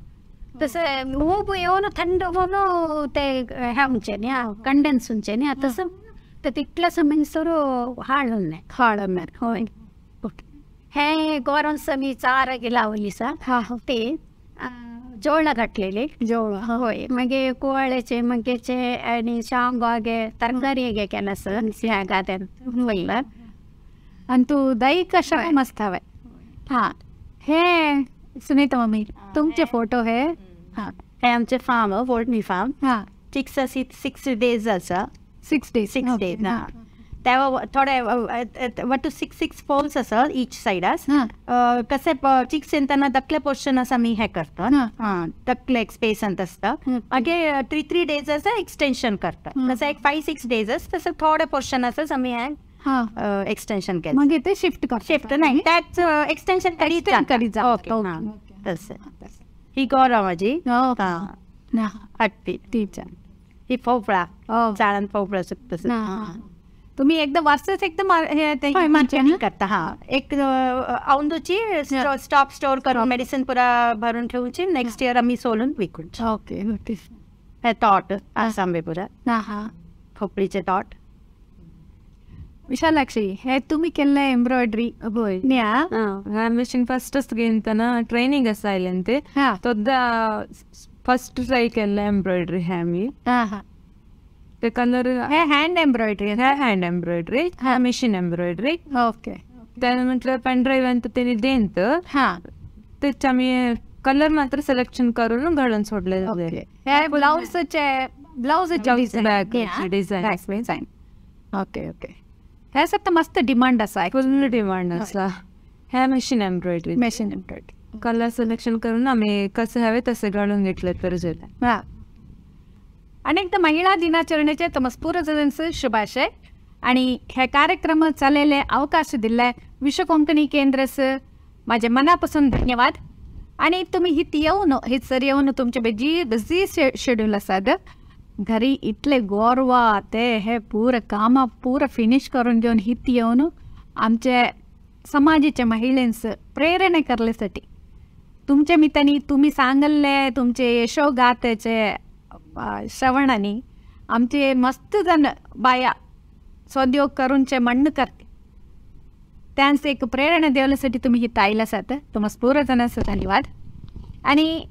B: तसं ऊब येऊन थंड होऊन ते हे होचे न्ही कंडेन्स होचे न्ही तसं ते तितल्या समय सुरू हाड नाही
A: हाड नाही.
B: होय हे गोरांस मी चार लावली सा ते जोळा घातलेले
A: जोळा.
B: होय मागीर कुवाळ्याचे मगेचे आणि शांगो गे तरकारी गे केला सर ह्या गाद्यान वयला.
A: आणि तू दही कशा मस्त हवे. हां हे सुनीता मम्मी तुमचे फोटो हे. हां
D: हे आमचे फार्म वोल्टनी फार्म.
A: हां
D: 6 6 डेज आसा.
A: 6 डेज
D: 6 डेज. हां तेव्हा थोडे 1 to 6 6 फोल्स आसा इच सायडास. कसे चिक्स येताना दकले पोर्शन आसा मी हे करता. हां दकले एक स्पेसांत आसता. मागीर 3 3 डेज आसा एक्सटेंशन करता. तसं एक 5 6 डेज आसा तसं थोडे पोर्शन आसा आमी हे एक्सटेंशन केलं.
A: मागीर ते शिफ्ट कर
D: शिफ्ट नाही त्याच एक्सटेंशन करीत जा. ओके तसं. ही गोरा माझी हट्टी
A: तीच्या
D: ही फोपळा झाडान फोपळा सुकता.
A: तुम्ही एकदा वाचतच एकदम हे
D: करता. हा एक औंदूची स्टॉप स्टोर करून मेडिसिन पुरा भरून ठेवूची नेक्स्ट इयर आम्ही सोलून विकून.
A: ओके
D: हे तॉट आसांबे पुरा.
A: हां
D: खोपडीचे तॉट.
A: विशालाक्षी हे तुम्ही केल्ले एम्ब्रॉयडरी
C: होय
A: न्या
C: मशीन फस्टच घेतना ट्रेनिंग आसा आयल्यान ते तोद्दा फस्ट ट्राय केल्ले एम्ब्रॉयडरी हे आमी. ते कलर
A: हे हँड एम्ब्रॉयडरी
C: हे हँड एम्ब्रॉयडरी हा मशीन एम्ब्रॉयडरी.
A: ओके
C: त्याने म्हटलं पेन ड्राईव्ह अंत तेनी देंत तेच आम्ही कलर मात्र सिलेक्शन करून घडून सोडले.
A: हे ब्लाउजचे ब्लाउजचे
C: डिझाईन.
A: ओके ओके हे सगळं मस्त डिमांड असा
C: फुल डिमांड असा ह्या machine embroidery
A: machine embroidery
C: colour selection करून आम्ही कसे हवे तसे घडून घेतले तर जेला.
A: हां अनेकदा महिला दिनाचरणेचे तमस्पूर शुभाशय आणि हे कार्यक्रम चाललेले अवकाश दिले विश्व कोंकणी केंद्रस माझे मनापासून धन्यवाद. आणि तुम्ही हित येऊन हितसर येऊन तुमचे बेजी बिझी शेड्यूल आसात घरी इतले गोरवा ते हे पुरं कामां पुरं फिनिश करून घेऊन हित येऊन आमचे समाजाच्या महिलांस प्रेरणा करण्यासाठी तुमच्या मित्रांनी तुम्ही सांगल्ले तुमचे यशोगाथेचे श्रवणाने आमचे मस्त जण बाया स्वद्योग करूनचे मण्ण करते त्यांचे एक प्रेरणा देवल्यासाठी तुम्ही ही ताईला सात तुम्हाला पूर्ण जणांचं धन्यवाद. आणि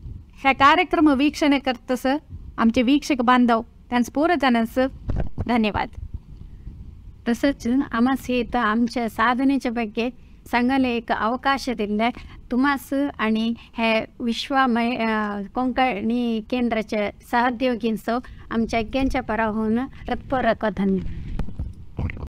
A: ह्या कार्यक्रम वीक्षणे करतसं आमचे वीक्षक बांधव त्यांचं पूर्ण जणांचं धन्यवाद.
B: तसंच आम्हास हे तर आमच्या साधनेच्या ಬಗ್ಗೆ सांगायला एक अवकाश दिला तुम्हास आणि हे विश्वमय कोंकणी केंद्राच्या सहोद्योगींचं आमच्या यज्ञांच्या पराहून रत्परक धन्यवाद.